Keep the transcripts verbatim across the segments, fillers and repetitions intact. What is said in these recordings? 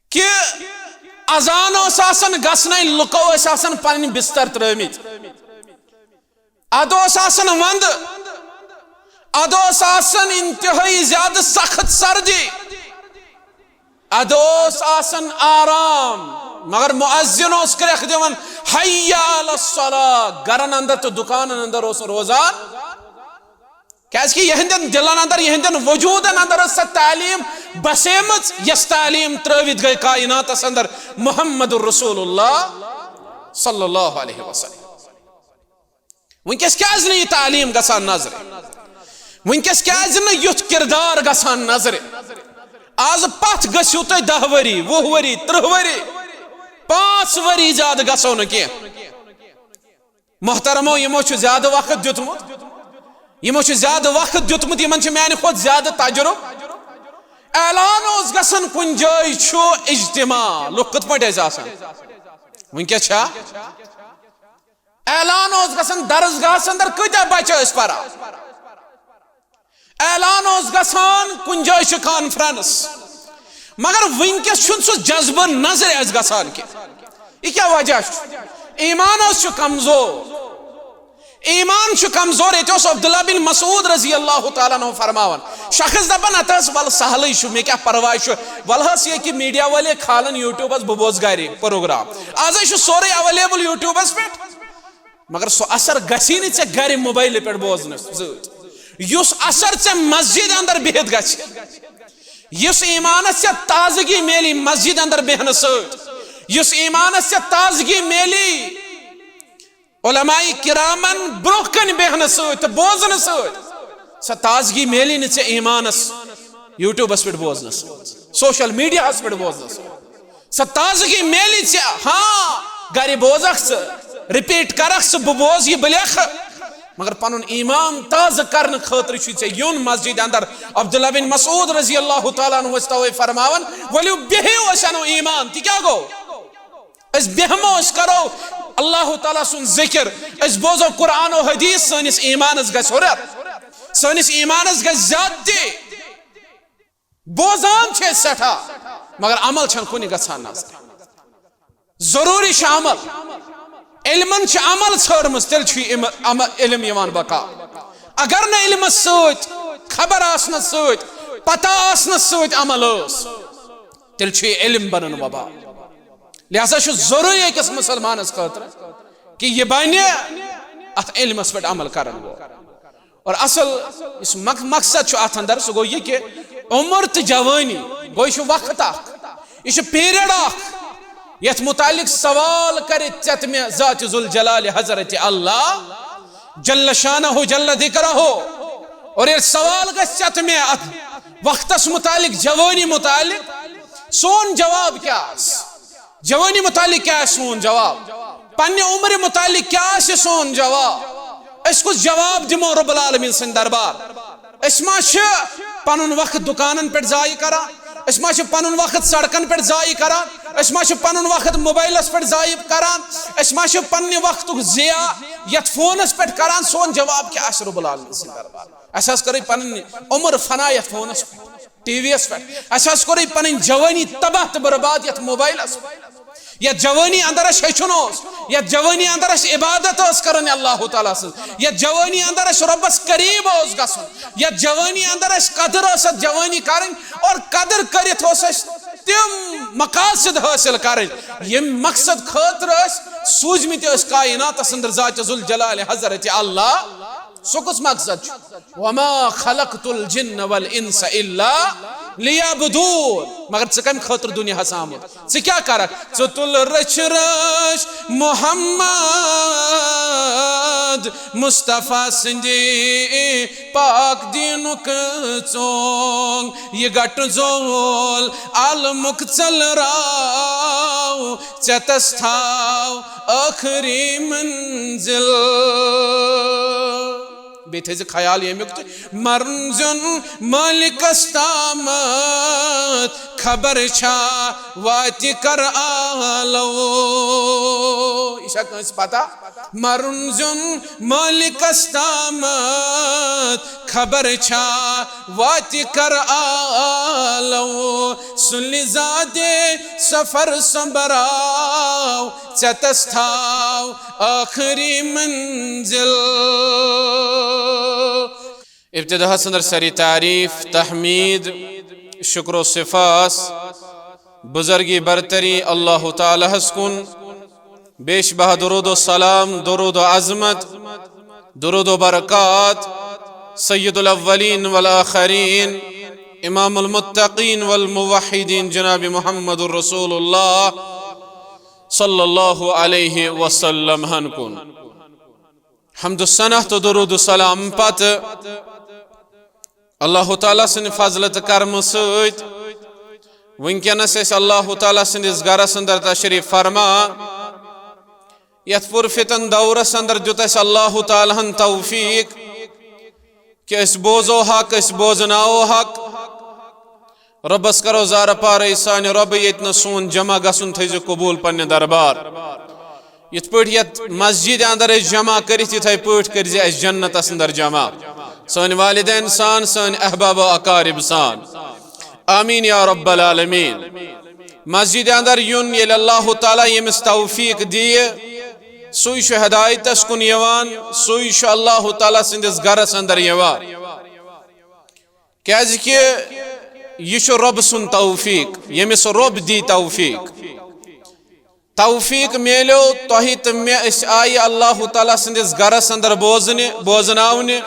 کہِ اذان اوس آسان گژھنَے، لُکو ٲسۍ آسان پنٕنۍ بستر ترٲومٕتۍ۔ ادٕ اوس آسان وندٕ، ادٕ اوس آسان انتہٲئی زیادٕ سخت سردی، ادٕ اوس آسان آرام، مگر مؤذن اوس کرٛٮ۪کھ دِوان، "حی علی الصلاۃ"، گرن اندر تہٕ دُکانن اندر اوس نہٕ روزان۔ کیازِ کہِ یِہنٛدٮ۪ن دِلن اندر، یِہنٛدٮ۪ن وجوٗدن اندر ٲس سۄ تعلیٖم بسیمٕژ، یۄس تعلیٖم ترٲوِتھ گٔے کائناتس اندر محمد رسول اللہ صلی اللہ علیہ وسلم۔ وٕنکیٚس کیازِ نہٕ یہِ تعلیٖم گژھان نظرِ؟ وٕنکیٚس کیازِ نہٕ یُتھ کردار گژھان نظرِ؟ آز پتھ گٔژھِو تُہۍ دَہ ؤری، وُہ ؤری، ترٕٛہ ؤری، پانٛژھ ؤری زیادٕ گژھو نہٕ کینٛہہ۔ محترمو، یِمو چھُ زیادٕ وقت دیُتمُت، یِمو چھُ زیادٕ وقت دیُتمُت، یِمن چھُ میانہِ کھۄتہٕ زیادٕ تجربہٕ۔ اعلان اوس گژھان کُنہِ جایہِ چھُ اجتماع، لُکھ کِتھ پٲٹھۍ ٲسۍ آسان؟ وٕنکیٚس چھا؟ اعلان اوس گژھان درسگاہس اندر، کۭتیاہ بچہٕ ٲسۍ پران؟ اعلان اوس گژھان کُنہِ جایہِ چھُ کانفرنس، مگر وٕنکیٚس چھُنہٕ سُہ جذبہٕ نظرِ اَسہِ گژھان کینٛہہ۔ یہِ کیٛاہ وجہ چھُ؟ ایمان حظ چھُ کمزور، ایمان چھُ کمزور۔ ییٚتہِ اوس عبداللہ بن مسعود رضی اللہ تعالیٰ عنہ فرماوان، شخص دپان، "اتھ حظ ول سہلٕے چھُ، مےٚ کیٛاہ پرواے چھُ، ول حظ یہِ کہِ میڈیا وٲلۍ کھالن یوٹیوبس، بہٕ بوزٕ گرِ پروگرام، آز حظ چھُ سورُے اویلیبل یوٹیوبس پٮ۪ٹھ۔" مگر سُہ اثر گژھی نہٕ ژےٚ گرِ موبایلہٕ پٮ۪ٹھ بوزنہٕ سۭتۍ۔ یُس اثر ژےٚ مسجد اندر بِہِتھ گژھِ، یُس ایمانس ژےٚ تازگی میلی مسجد اندر بیہنہٕ سۭتۍ، یُس ایمانس ژےٚ تازگی میلی علماء کرامن برونٛہہ کنہِ بیہنہٕ سۭتۍ تہٕ بوزنہٕ سۭتۍ، سۄ تازگی میلی نہٕ ژےٚ ایمانس یوٹیوبس پٮ۪ٹھ بوزنہٕ سۭتۍ، سوشل میڈیاہس پٮ۪ٹھ بوزنہٕ سۭتۍ۔ سۄ تازگی میلی ژےٚ، ہاں، گرِ بوزکھ ژٕ، رپیٹ کرکھ ژٕ، بہٕ بوزٕ یہِ، بہٕ لیکھٕ۔ مگر پنُن ایمان تازٕ کرنہٕ خٲطرٕ چھُے ژےٚ یُن مسجد اندر۔ عبداللہ بن مسعود رضی اللہ تعالیٰ عنہ ٲسۍ توے فرماوان، "ؤلِو بِہِو، أسۍ انو ایمان۔" تہِ کیٛاہ گوٚو؟ أسۍ بیہمو، أسۍ کرو اللہ تعالیٰ سُنٛد ذکر، أسۍ بوزو قرآن و حدیث، سٲنِس ایمانس گژھِ ہُرٮ۪ر، سٲنِس ایمانس گژھِ زیادتی۔ بوزان چھِ أسۍ سٮ۪ٹھاہ، مگر عمل چھَنہٕ کُنہِ گژھان نظر۔ ضروٗری چھُ عمل۔ علمن چھِ عمل ژھٲرمٕژ، تیٚلہِ چھُ یہِ عم-، عمل، علم یِوان بکار۔ اگر نہٕ علمس سۭتۍ، خبر آسنس سۭتۍ، پتہ آسنس سۭتۍ عمل ٲس، تیٚلہِ چھُ یہِ علم بنان وبال۔ لہذا چھُ ضروٗری أکِس مسلمانس خٲطرٕ کہِ یہِ بنہِ اتھ علمس پٮ۪ٹھ عمل کرن وول۔ اور اصل یُس مق-، مقصد چھُ اتھ اندر، سُہ گوٚو یہِ کہِ عمر تہٕ جوٲنی گوٚو، یہِ چھُ وقت اکھ، یہِ چھُ پیریڈ اکھ، یتھ متعلق سوال کرِ ژےٚ تہٕ مےٚ ذات ذوالجلال حضرت اللہ جل شانہ جل ذکرہ۔ اور ییٚلہِ سوال گژھِ ژےٚ تہٕ مےٚ اتھ وقتس متعلق، جوٲنی متعلق، سون جواب کیٛاہ آسہِ؟ جوٲنی متعلق کیٛاہ آسہِ سون جواب؟ پننہِ عمرِ متعلق کیٛاہ آسہِ سون جواب؟ أسۍ کُس جواب دِمو رب العالمین سٕنٛدِ دربار؟ أسۍ ما چھِ پنُن وقت دُکانن پٮ۪ٹھ ضایع کران؟ أسۍ ما چھِ پنُن وقت سڑکن پٮ۪ٹھ ضایع کران؟ أسۍ ما چھِ پنُن وقت موبایلس پٮ۪ٹھ ضایع کران؟ أسۍ ما چھِ پننہِ وقتُک ضیاع یتھ فونس پٮ۪ٹھ کران؟ سون جواب کیٛاہ آسہِ رب العالمین سٕنٛدِ دربار؟ اسہِ حظ کٔرٕے پنٕنۍ عمر فنا یتھ فونس پٮ۪ٹھ، ٹی وی یس پٮ۪ٹھ۔ اسہِ حظ کوٚرُے پنٕنۍ جوٲنی تباہ تہٕ برباد یتھ موبایلس پٮ۪ٹھ۔ یتھ جوٲنی اندر اسہِ ہیٚچھُن اوس، یتھ جوٲنی اندر اسہِ عبادت ٲس کرٕنۍ اللہ تعالیٰ سٕنٛز، یتھ جوٲنی اندر اسہِ رۄبس قریب اوس گژھُن، یتھ جوٲنی اندر اسہِ قدر ٲس اتھ جوٲنی کرٕنۍ، اور قدر کٔرِتھ اوس اسہِ تِم مقاصد حٲصِل کرٕنۍ، ییٚمہِ مقصد خٲطرٕ أسۍ سوٗزمٕتۍ ٲسۍ کائناتس اندر ذات ذوالجلال حضرت اللہ۔ سُہ کُس مقصد چھُ؟ "وما خلقت الجن والانس الا لیعبدون"۔ مگر ژٕ کمہِ خٲطرٕ دُنیاہس آمُت؟ ژٕ کیٛاہ کرکھ؟ ژٕ تُل رٔچھۍ رٲچھ محمد مصطفیٰ سٕنٛدِ پاک دیٖنُک ژونگ، یہِ گٹہٕ زول عالمُک ژٔلراو، ژےٚ تس تھاو ٲخری منزل۔ بیٚیہِ تھٲیزِ خیال ییٚمیُک تہِ، مرُن زیُن مٲلِکس تامتھ، خبر چھا واتہِ کر آلو۔ یہِ چھا کٲنٛسہِ پتہ؟ مرُن زیُن مٲلِکس تامتھ، خبر چھا واتہِ کر آلو۔ سُلہِ زادے سفر سۄمبراو، ژےٚ تس تھاو ٲخری منزل۔ ابتداہس اندر سری تعریف، تحمید، شکر و سپاس، بزرگی برتری اللہ تعالیٰ ہس کن، بیش بہا درود و سلام، درود و عظمت، درود و برکات سید الاولین والآخرین، امام المتقین والموحدین جناب محمد رسول اللہ صلی اللہ علیہ وسلم ہن کن۔ حمد و ثنا تہٕ درود و سلام پتہٕ اللہ تعالیٰ سٕنٛدِ فضلہٕ تہٕ کرمہٕ سۭتۍ وٕنکیٚنس أسۍ اللہ تعالیٰ سٕنٛدِس گرس اندر تشریف فرما۔ یتھ پُرفتن دورس اندر دیُت اَسہِ اللہ تعالیٰ ہن توفیق کہِ أسۍ بوزو حق، أسۍ بوزناوو حق۔ رۄبس کرو زارٕ پارے، سانہِ رۄبہٕ، ییٚتہِ نہٕ سون جمع گژھُن تھٲیزِ قبول پننہِ دربار۔ یِتھ پٲٹھۍ یتھ مسجد اندر أسۍ جمع کٔرِتھ، یِتھے پٲٹھۍ کٔرزِ اَسہِ جنتس اندر جمع۔ سٲنۍ والدین سان، سٲنۍ احباب و اقارب سان۔ آمین یا رب العالمین۔ مسجد اندر یُن ییٚلہِ اللہ تعالیٰ ییٚمِس توفیق دِیہِ، سُے چھُ ہدایتس کُن یِوان، سُے چھُ اللہ تعالیٰ سٕنٛدِس گرس اندر یِوان۔ کیازِ کہِ یہِ چھُ رۄب سُنٛد توفیق، ییٚمِس رۄب دی توفیق۔ توفیق میلیو تۄہہِ تہٕ مےٚ، أسۍ آیہِ اللہ تعالیٰ سٕنٛدِس گرس اندر بوزنہِ، بوزناونہِ۔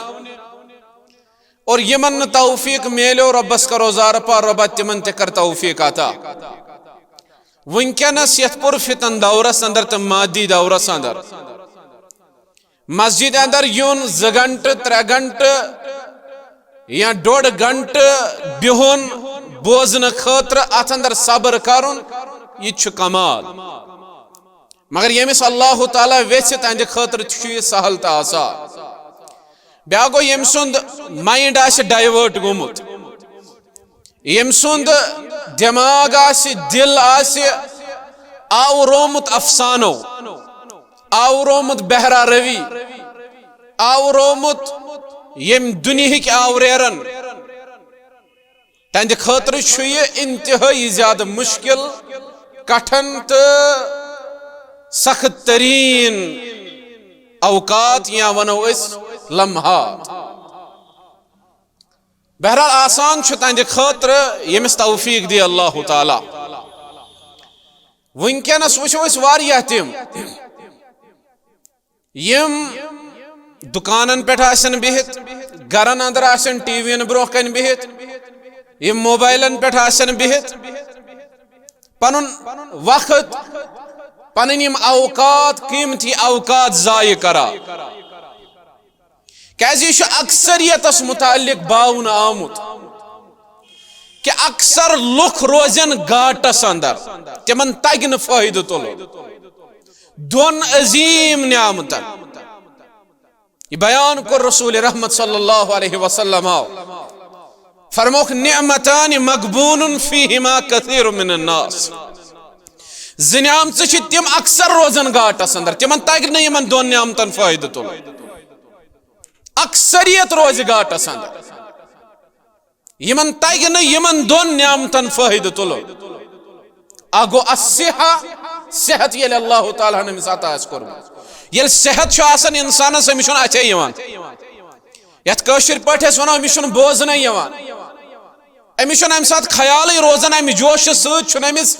اور یِمن نہٕ توفیق میلیو، رۄبس کرو زارٕ پار، رۄبا تِمن تہِ کر توفیق عطا۔ وٕنکیٚنس یتھ پُرفتن دورس اندر تہٕ مادی دورس اندر مسجد اندر یُن زٕ گھنٹہٕ، ترٛےٚ گھنٹہٕ یا ڈوٚڈ گھنٹہٕ بِہُن بوزنہٕ خٲطرٕ، اتھ اندر صبر کرُن، یہِ تہِ چھُ کمال۔ مگر ییٚمِس اللہ تعالیٰ ویژھِ، تہنٛدِ خٲطرٕ تہِ چھُ یہِ سہل تہٕ آسان۔ بیاکھ گوٚو، ییٚمۍ سُنٛد mind آسہِ divert گوٚمُت، ییٚمۍ سُنٛد دٮ۪ماغ آسہِ، دِل آسہِ آورومُت افسانو، آورومُت بہرا روی، آورومُت ییٚمہِ دُنیہٕکۍ آوریرن، تہنٛدِ خٲطرٕ چھُ یہِ انتہٲئی زیادٕ مشکل، کٹھن تہٕ سخت ترین اوقات، یا ونو أسۍ لمحات۔ بہرحال، آسان چھُ تہنٛدِ خٲطرٕ، ییٚمِس توفیق دی اللہ تعالیٰ۔ وٕنکیٚنس وٕچھو أسۍ واریاہ تِم، یِم دُکانن پٮ۪ٹھ آسن بِہِتھ، گرن اندر آسن ٹی وی ین برونٛہہ کنہِ بِہِتھ، یِم موبایلن پٮ۪ٹھ آسن بِہِتھ، پنُن وقت، پنٕنۍ یِم اوقات، قیمتی اوقات ضایع کران۔ کیازِ یہِ چھُ اکثریتس متعلق باونہٕ آمُت کہِ اکثر لُکھ روزن گاٹس اندر، تِمن تگہِ نہٕ فٲیدٕ تُلُن دۄن عظیٖم نعمتن۔ یہِ بیان کوٚر رسول رحمت صلی اللہ علیہ وسلم، فرموکھ، "نعمتان مغبون فیہما کثیر من الناس"۔ زٕ نعمژٕ چھِ تِم اکثر روزان گاٹس اندر، تِمن تگہِ نہٕ یِمن دۄن نعمتن فٲیدٕ تُلُن۔ اکثریت روزِ گاٹس اندر، یِمن تگہِ نہٕ یِمن دۄن نعمتن فٲیدٕ تُلُن۔ اکھ گوٚو الصحہ، صحت ییٚلہِ اللہ تعالیٰ ہن أمِس عطا آسہِ کوٚرمُت۔ ییٚلہِ صحت چھُ آسان انسانس، أمِس چھُنہٕ اَتھے یِوان۔ یتھ کٲشِر پٲٹھۍ أسۍ ونو، أمِس چھُنہٕ بوزنَے یِوان۔ أمِس چھُنہٕ امہِ ساتہٕ خیالٕے روزان، امہِ جوشہٕ سۭتۍ چھُنہٕ أمِس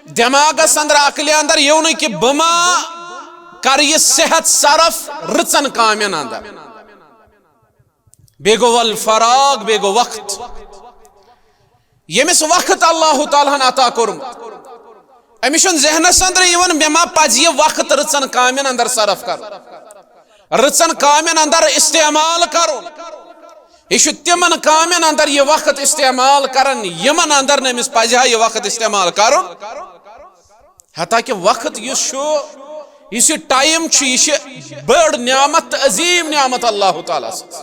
دٮ۪ماغس اندر، عقلہِ اندر یِونٕے کہِ بہٕ ما کرٕ یہِ صحت صرف رٕژن کامٮ۪ن اندر۔ بیٚیہِ گوٚو الفراغ، بیٚیہِ گوٚو وقت۔ ییٚمِس وقت اللہ تعالیٰ ہن عطا کوٚرمُت، أمِس چھُنہٕ ذہنس اندرے یِوان، مےٚ ما پزِ یہِ وقت رٕژن کامٮ۪ن اندر صرف کرُن، رٕژن کامٮ۪ن اندر استعمال کرُن۔ یہِ چھُ تِمن کامٮ۪ن اندر یہِ وقت استعمال کران، یِمن اندر نہٕ أمِس پزِ ہا یہِ وقت استعمال کرُن۔ حتیٰ کہ وقت یُس چھُ، یُس یہِ ٹائم چھُ، یہِ چھِ بٔڑ نعمت تہٕ عظیٖم نعمت اللہ تعالیٰ سٕنٛز۔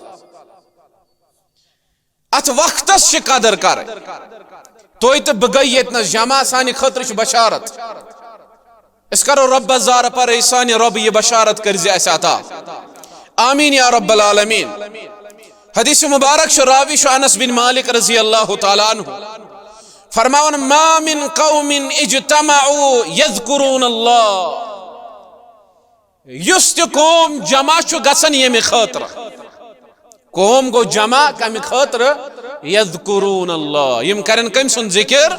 اتھ وقتس چھِ قدر کرٕنۍ۔ تُہۍ تہٕ بہٕ گٔے ییٚتنَس جمع، سانہِ خٲطرٕ چھِ بشارت۔ أسۍ کرو رۄبس زارٕ پرے، سانہِ رۄبہٕ یہِ بشارت کٔرۍ زِ اَسہِ عطا۔ آمین یا رب العالمین۔ حدیث مبارک چھُ، راوی چھُ انس بن مالک رضی اللہ تعالیٰ عنہ، فرماوان، ما من قوم اجتمعوا یذکرون اللہ۔ یُس تہِ قوم جمع چھُ گژھان ییٚمہِ خٲطرٕ، قوم گوٚو جمع کمہِ خٲطرٕ؟ یذکرون اللہ، یِم کرن کٔمۍ سُنٛد ذکر؟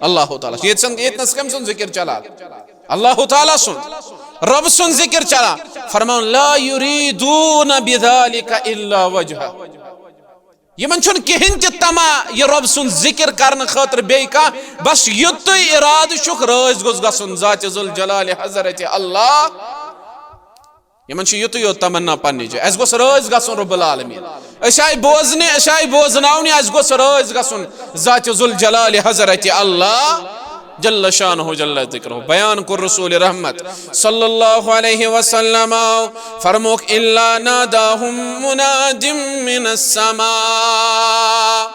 اللہ تعالیٰ۔ ییٚتہِ سن-، ییٚتہِ نس کٔمۍ سُنٛد ذکر چلان؟ اللہ تعالیٰ سُنٛد، رۄب سُنٛد ذکر چلان۔ فرماوان، لا یریدون بذلک الا وجہہ۔ یِمن چھُنہٕ کِہیٖنۍ تہِ طمع یہِ رۄب سُنٛد ذکر کرنہٕ خٲطرٕ بیٚیہِ کانٛہہ، بس یُتُے ارادٕ چھُکھ، رٲضۍ گوٚژھ گژھُن ذات ذوالجلال حضرت اللہ۔ یِمن چھُ یُتُے یوت تمنا پننہِ جایہِ، اَسہِ گوٚژھ رٲضۍ گژھُن رب العالمین۔ أسۍ آیہِ بوزنہِ، أسۍ آیہِ بوزناونہِ، اَسہِ گوٚژھ رٲضۍ گژھُن ذات ذوالجلال حضرت اللہ جل شانہ جل ذکرہ۔ بیان کوٚر رسول رحمت صلی اللہ علیہ وسلم، فرموک، الا ناداہم مناد من السماء۔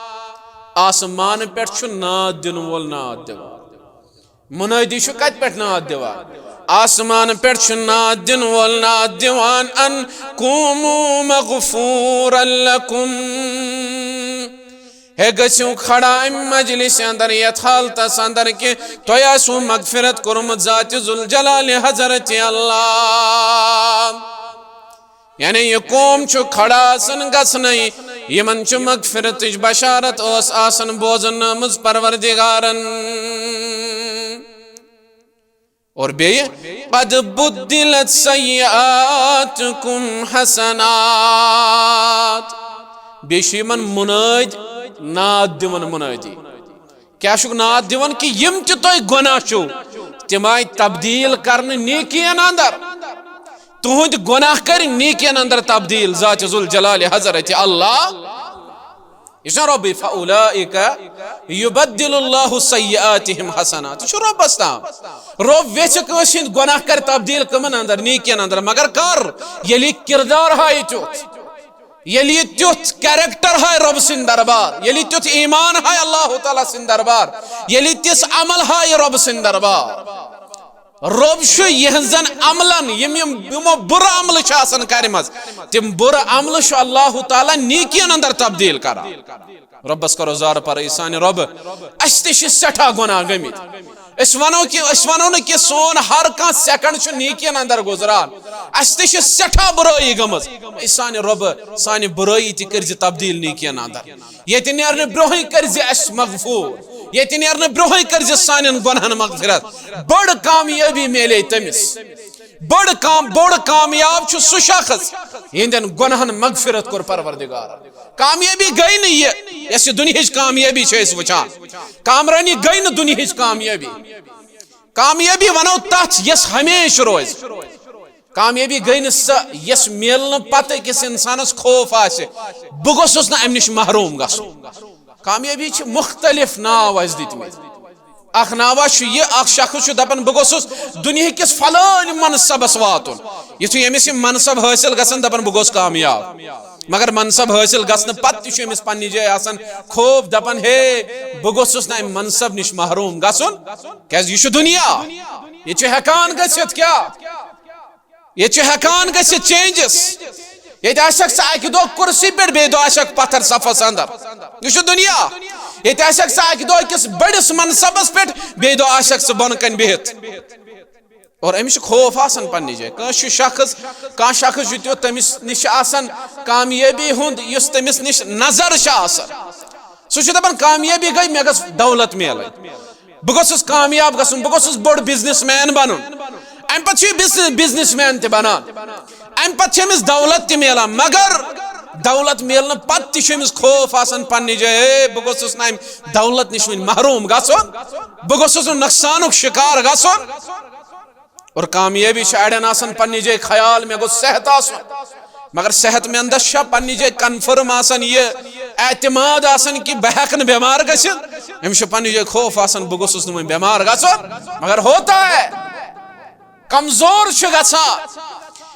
آسمان پٮ۪ٹھ چھُ ناد دِنہٕ وول ناد دِوان۔ منٲدی چھُ کتہِ پٮ۪ٹھ ناد دِوان؟ آسمان پٮ۪ٹھ چھُ ناد دِنہٕ وول ناد دِوان، ان قوموا مغفورا لکم۔ ہے گٔژھِو کھڑا امہِ مجلسہِ اندر، یتھ حالتس اندر کہِ تۄہہِ آسِوٕ مغفرت کوٚرمُت ذات ذوالجلال حضرت اللہ۔ یعنی یہِ قوم چھُ کھڑا آسان گژھنَے، یِمن چھُ مغفرتٕچ بشارت ٲس آسان بوزنٲومٕژ پروردگارن۔ اور بیٚیہِ، قد بدلت سیئاتکم حسنات، بیٚیہِ چھُ یِمن منٲدۍ ناد دِوان منٲدی۔ کیٛاہ چھُکھ ناد دِوان؟ کہِ یِم تہِ تۄہہِ گۄناہ چھِو، تِم آیہِ تبدیٖل کرنہٕ نیکین اندر۔ تُہنٛدۍ گۄناہ کٔرۍ نیکین اندر تبدیٖل ذات ذوالجلال حضرت اللہ۔ یہِ چھُنہ رۄبٕے، فاولئک یبدل اللہ سیئاتہم حسنات، یہِ چھُ رۄبس تام۔ رۄب یژھِ کٲنٛسہِ ہٕنٛدۍ گۄناہ کرِ تبدیٖل کٕمن اندر؟ نیکین اندر۔ مگر کر؟ ییٚلہِ یہِ کردار ہایہِ تیُتھ۔ ییٚلہِ یہِ تیُتھ character ہاے رۄب سٕنٛدِ دربار، ییٚلہِ یہِ تیُتھ ایمان ہاے اللہ تعالیٰ سٕنٛدِ دربار، ییٚلہِ یہِ تِژھ عمل ہاے رۄب سٕنٛدِ دربار۔ رۄب چھُ یِہنٛزن عملن، یِم یِم یِمو بُرٕ عملہٕ چھِ آسان کرِمژ، تِم بُرٕ عملہٕ چھُ اللہ تعالیٰ نیکین اندر تبدیٖل کران۔ رۄبس کرو زارٕ پرے، سانہِ رۄبہٕ، اسہِ تہِ چھِ سٮ۪ٹھاہ گۄناہ گٔمٕتۍ۔ أسۍ ونو کہِ، أسۍ ونو نہٕ کہِ سون ہر کانٛہہ second چھُ نیکین اندر گُزران۔ اسہِ تہِ چھِ سٮ۪ٹھاہ بُرٲیی گٔمٕژ۔ اے سانہِ رۄبہٕ، سانہِ بُرٲیی تہِ کٔرۍ زِ تبدیٖل نیکین اندر۔ ییٚتہِ نیرنہٕ برونٛہٕے کٔرۍ زِ اسہِ مغفور۔ ییٚتہِ نیرنہٕ برونٛہٕے کٔرۍ زِ سانٮ۪ن گۄنہن مغفرت۔ بٔڑ کامیٲبی میلے تٔمِس۔ بٔڑ کام، بوٚڑ کامیاب چھُ سُہ شخص، یِہنٛدٮ۪ن گۄنہن مغفرت کوٚر پروردگارن۔ کامیٲبی گٔے نہٕ یہِ، یۄس یہِ دُنیہٕچ کامیٲبی چھِ أسۍ وٕچھان۔ کامرٲنی گٔے نہٕ دُنیہٕچ کامیٲبی۔ کامیٲبی ونو تتھ، یۄس ہمیشہِ روزِ۔ کامیٲبی گٔے نہٕ سۄ، یۄس میلنہٕ پتہٕ أکِس انسانس خوف آسہِ، بہٕ گوٚژھُس نہٕ امہِ نِش محروم گژھُن۔ کامیٲبی چھِ مُختٔلِف ناو اَسہِ دِتمٕتۍ۔ اکھ ناوا چھُ یہِ، اکھ شخص چھُ دپان، بہٕ گوٚژھُس دُنیہکِس فلٲنۍ منصبس واتُن۔ یُتھُے أمِس یہِ منصب حٲصِل گژھان، دپان، بہٕ گوٚوُس کامیاب۔ مگر منصب حٲصِل گژھنہٕ پتہٕ تہِ چھُ أمِس پننہِ جایہِ آسان خوف، دپان، ہے، بہٕ گوٚژھُس نہٕ امہِ منصب نِش محروم گژھُن، کیازِ یہِ چھُ دُنیا۔ یہِ چھُ ہٮ۪کان گٔژھِتھ کیٛاہ؟ ییٚتہِ چھُ ہٮ۪کان گٔژھِتھ changes۔ ییٚتہِ آسٮ۪کھ ژٕ اَکہِ دۄہ کُرسی پٮ۪ٹھ، بیٚیہِ دۄہ آسٮ۪کھ پتھر صفس اندر۔ یہِ چھُ دُنیا۔ ییٚتہِ آسٮ۪کھ ژٕ اَکہِ دۄہ أکِس بٔڑِس منصبس پٮ۪ٹھ، بیٚیہِ دۄہ آسٮ۪کھ ژٕ بۄنہٕ کنہِ بِہِتھ۔ اور أمِس چھُ خوف آسان پننہِ جایہِ۔ کٲنٛسہِ چھُ شخص، کانٛہہ شخص چھُ تیُتھ، تٔمِس نِش چھِ آسان کامیٲبی ہُنٛد، یُس تٔمِس نِش نظر چھِ آسان۔ سُہ چھُ دپان، کامیٲبی گٔے، مےٚ گٔژھ دولت میلٕنۍ۔ بہٕ گوٚژھُس کامیاب گژھُن، بہٕ گوٚژھُس بوٚڑ businessman بنُن۔ امہِ پتہٕ چھُ یہِ business، businessman تہِ بنان۔ امہِ پتہٕ چھِ أمِس دولت تہِ میلان، مگر دولت میلنہٕ پتہٕ تہِ چھُ أمِس خوف آسان پننہِ جایہِ، ہے، بہٕ گوٚژھُس نہٕ امہِ دولت نِش وُنہِ محروم گژھُن، بہٕ گوٚژھُس نہٕ نۄقصانُک شکار گژھُن۔ اور کامیٲبی چھِ اڑٮ۪ن آسان پننہِ جایہِ خیال، مےٚ گوٚژھ صحت آسُن۔ مگر صحت مندس چھا پننہِ جایہِ confirm آسان، یہِ اعتماد آسان کہِ بہٕ ہٮ۪کہٕ نہٕ بٮ۪مار گٔژھِتھ؟ أمِس چھُ پننہِ جایہِ خوف آسان، بہٕ گوٚژھُس نہٕ وۄنۍ بٮ۪مار گژھُن۔ مگر ہوتا ہے، کمزور چھُ گژھان،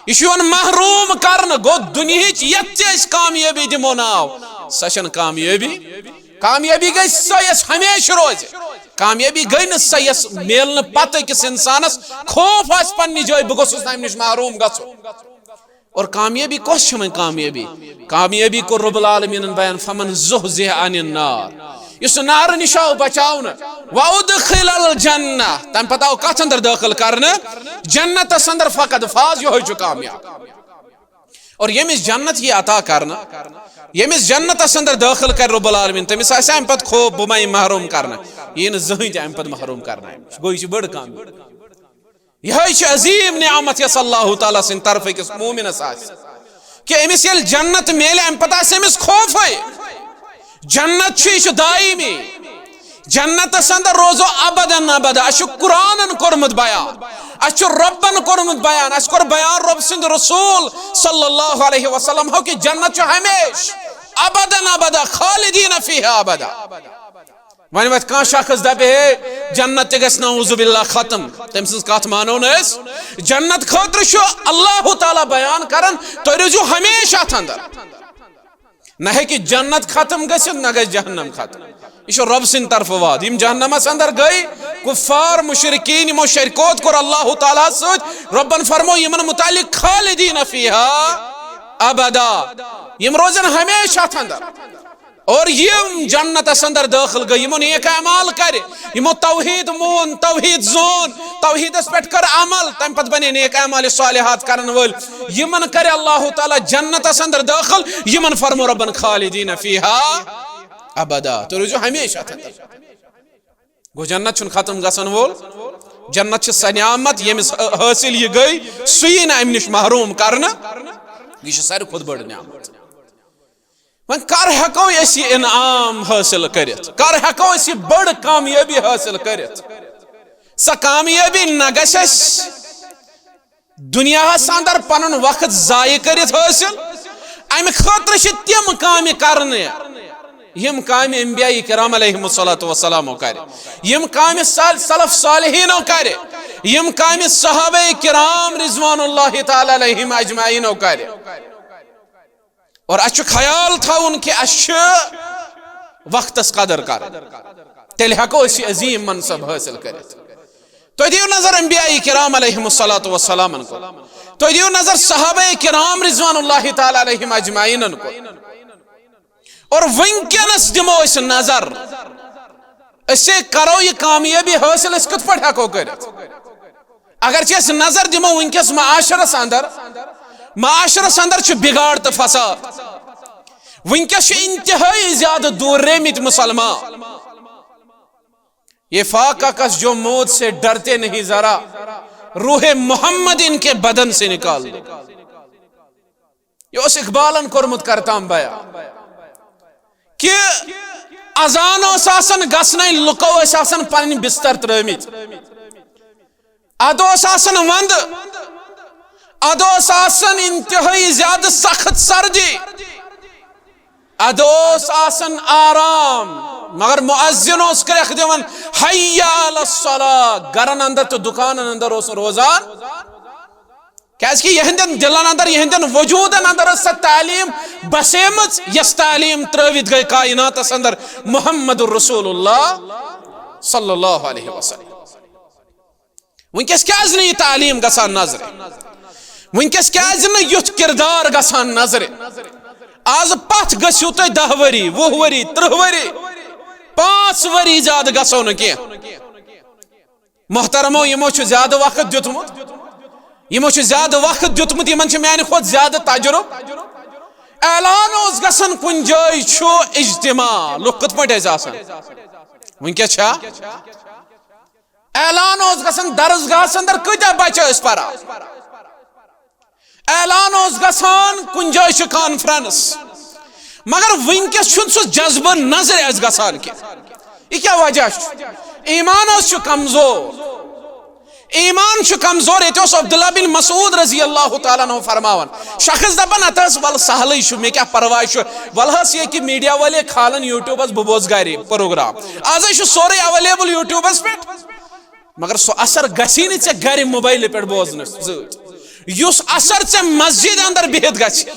یہِ چھُ یِوان محروم کرنہٕ۔ گوٚو، دُنیہٕچ یتھ تہِ أسۍ کامیٲبی دِمو ناو، سۄ چھنہٕ کامیٲبی۔ کامیٲبی گٔے سۄ، یۄس ہمیشہِ روزِ۔ کامیٲبی گٔے نہٕ سۄ، یۄس میلنہٕ پتہٕ أکِس انسانس خوف آسہِ پننہِ جایہِ، بہٕ گوٚژھُس نہٕ امہِ نِش محروم گژھُن۔ اور کامیٲبی کۄس چھِ وۄنۍ کامیٲبی؟ کامیٲبی کوٚر رب العالمینن بیان، فمن زحزح عن النار، یُس نارٕ نِش آو بچاونہٕ، وادخل الجنہ، تمہِ پتہٕ آو کتھ اندر دٲخل کرنہٕ؟ جنتس اندر، فقد فاز، یہوے چھُ کامیاب۔ اور ییٚمِس جنت یی عطا کرنہٕ، ییٚمِس جنتس اندر دٲخل کرِ رب العالمین، تٔمِس آسہِ امہِ پتہٕ خوف بہٕ ما یِمہٕ محروم کرنہٕ، یہِ یی نہٕ زٕہٕنۍ تہِ امہِ پتہٕ محروم کرنہٕ۔ گوٚو، یہِ چھِ بٔڑ کامیٲبی۔ یِہوٚے چھِ عظیٖم نعمت، یۄس اللہ تعالیٰ سٕنٛدِ طرفہٕ أکِس مومنس آسہِ، کہِ أمِس ییٚلہِ جنت میلہِ، امہِ پتہٕ آسہِ أمِس خوفے۔ جنت چھُ، یہِ چھُ دائمی۔ جنتس اندر روزو ابداً ابدا۔ اسہِ چھُ قرآنن کوٚرمُت بیان، اسہِ چھُ رۄبن کوٚرمُت بیان، اسہِ کوٚر بیان رۄب سٕنٛدِ رسول صلی اللہ علیہ وسلم ہو کہِ جنت چھُ ہمیشہِ ابداً ابدا، خالدین فیہا ابدا۔ وۄنۍ وۄتھِ کانٛہہ شخص دپہِ، ہے، جنت تہِ گژھِ نعوذ باللہ ختم، تٔمۍ سٕنٛز کتھ مانو نہٕ أسۍ۔ جنت خٲطرٕ چھُ اللہ تعالیٰ بیان کران، تُہۍ روٗزِو ہمیشہِ اتھ اندر۔ نہ ہیٚکہِ جنت ختم گٔژھِتھ، نہ گژھِ جہنم ختم۔ یہِ چھُ رۄب سٕنٛدِ طرفہٕ وعدٕ۔ یِم جہنمس اندر گٔے، کفار، مشرکین، یِمو شرکوت کوٚر اللہ تعالیٰ ہس سۭتۍ، رۄبن فرموو یِمن متعلق، خالدین فیہا ابدا، یِم روزن ہمیشہِ اتھ اندر۔ اور یِم جنتس اندر دٲخل گٔے، یِمو نیک اعمال کرِ، یِمو توحید مون، توحید زون، توحیدس پٮ۪ٹھ کٔر عمل، تمہِ پتہٕ بنے نیک اعمال صالحات کرن وٲلۍ، یِمن کرِ اللہ تعالیٰ جنتس اندر دٲخل، یِمن فرمو رۄبن خالدین فیہا ابدا، تُہۍ روٗزِو ہمیشہِ اتھ اندر۔ گوٚو، جنت چھُنہٕ ختم گژھن وول، جنت چھِ سۄ نعمت، ییٚمِس حٲصِل یہِ گٔے، سُہ یی نہٕ امہِ نِش محروم کرنہٕ۔ یہِ چھِ ساروی کھۄتہٕ بٔڑ نعمت۔ وۄنۍ کر ہٮ۪کو أسۍ یہِ انعام حٲصِل کٔرِتھ؟ کر ہٮ۪کو أسۍ یہِ بٔڑ کامیٲبی حٲصِل کٔرِتھ؟ سۄ کامیٲبی نہ گژھِ اَسہِ دُنیاہس اندر پنُن وقت ضایع کٔرِتھ حٲصِل۔ امہِ خٲطرٕ چھِ تِم کامہِ کرنہِ، یِم کامہِ انبیاء کرام علیہم الصلوۃ والسلامو کرِ، یِم کامہِ سل-، سلف صالحینو کرِ، یِم کامہِ صحابہ کرام رضوان اللہ تعالیٰ علیہم اجمعینو کرِ۔ اور اسہِ چھُ خیال تھاوُن کہِ اسہِ چھُ وقتس قدر کرٕنۍ، تیٚلہِ ہٮ۪کو أسۍ یہِ عظیٖم منصب حٲصِل کٔرِتھ۔ تُہۍ دِیِو نظر انبیاء کرام علیہم الصلوۃ والسلامن کُن، تُہۍ دِیِو نظر صحابہ کرام رضوان اللہ تعالیٰ علیہم اجمعینن کُن۔ اور وٕنکیٚنس دِمو أسۍ نظر، أسۍ کرو یہِ کامیٲبی حٲصِل، أسۍ کِتھ پٲٹھۍ ہٮ۪کو کٔرِتھ؟ اگر چھِ أسۍ نظر دِمو وٕنکیٚس معاشرس اندر، معاشرس اندر چھُ بگاڑ تہٕ فساد۔ وٕنکیٚس چھِ انتہٲیی زیادٕ دوٗر رٲمٕتۍ مسلمان۔ یہ فاقہ کس جو موت سے ڈرتے نہیں ذرا، روح محمد ان کے بدن سے نکال دو۔ یہِ اوس اقبالن کوٚرمُت کرتام بیان کہِ اذان اوس آسان گژھنَے، لُکو ٲسۍ آسان پنٕنۍ بستر ترٲومٕتۍ۔ ادٕ اوس آسان ونٛدٕ، ادٕ اوس آسان انتہٲیی زیادٕ سخت سردی، ادٕ اوس آسان آرام، مگر مؤذن اوس کرٛٮ۪کھ دِوان، "حی علی الصلاۃ"، گرن اندر تہٕ دُکانن اندر اوس روزان۔ کیازِ کہِ یِہنٛدٮ۪ن دِلن اندر، یِہنٛدٮ۪ن وجوٗدن اندر ٲس سۄ تعلیٖم بسیمٕژ، یۄس تعلیٖم ترٲوِتھ گٔے کائناتس اندر محمد رسول اللہ صلی اللہ علیہ وسلم۔ وٕنکیٚس کیازِ نہٕ یہِ تعلیٖم گژھان نظرِ؟ وٕنکیٚس کیازِ نہٕ یُتھ کردار گژھان نظرِ؟ آز پتھ گٔژھِو تُہۍ دَہ ؤری، وُہ ؤری، ترٕٛہ ؤری، پانٛژھ ؤری زیادٕ گژھو نہٕ کینٛہہ۔ محترمو، یِمو چھُ زیادٕ وقت دیُتمُت، یِمو چھُ زیادٕ وقت دیُتمُت، یِمن چھُ میانہِ کھۄتہٕ زیادٕ تجربہٕ۔ اعلان اوس گژھان کُنہِ جایہِ چھُ اجتماع، لُکھ کِتھ پٲٹھۍ ٲسۍ آسان؟ وٕنکیٚس چھا؟ اعلان اوس گژھان درسگاہس اندر، کۭتیاہ بچہٕ ٲسۍ پران؟ اعلان اوس گژھان کُنہِ جایہِ چھُ کانفرنس، مگر وٕنکیٚس چھُنہٕ سُہ جذبہٕ نظرِ اَسہِ گژھان کینٛہہ۔ یہِ کیٛاہ وجہ چھُ؟ ایمان حظ چھُ کمزور، ایمان چھُ کمزور۔ ییٚتہِ اوس عبداللہ بن مسعود رضی اللہ تعالیٰ عنہ فرماوان، شخص دپان، "نتہٕ حظ ول سہلٕے چھُ، مےٚ کیٛاہ پرواے چھُ، ول حظ یہِ کہِ میڈیا وٲلۍ کھالن یوٹیوبس، بہٕ بوزٕ گرِ پروگرام، آز حظ چھُ سورُے اویلیبل یوٹیوبس پٮ۪ٹھ۔" مگر سُہ اثر گژھی نہٕ ژےٚ گرِ موبایلہِ پٮ۪ٹھ بوزنہٕ سۭتۍ۔ یُس اثر ژےٚ مسجد اندر بِہِتھ گژھِ،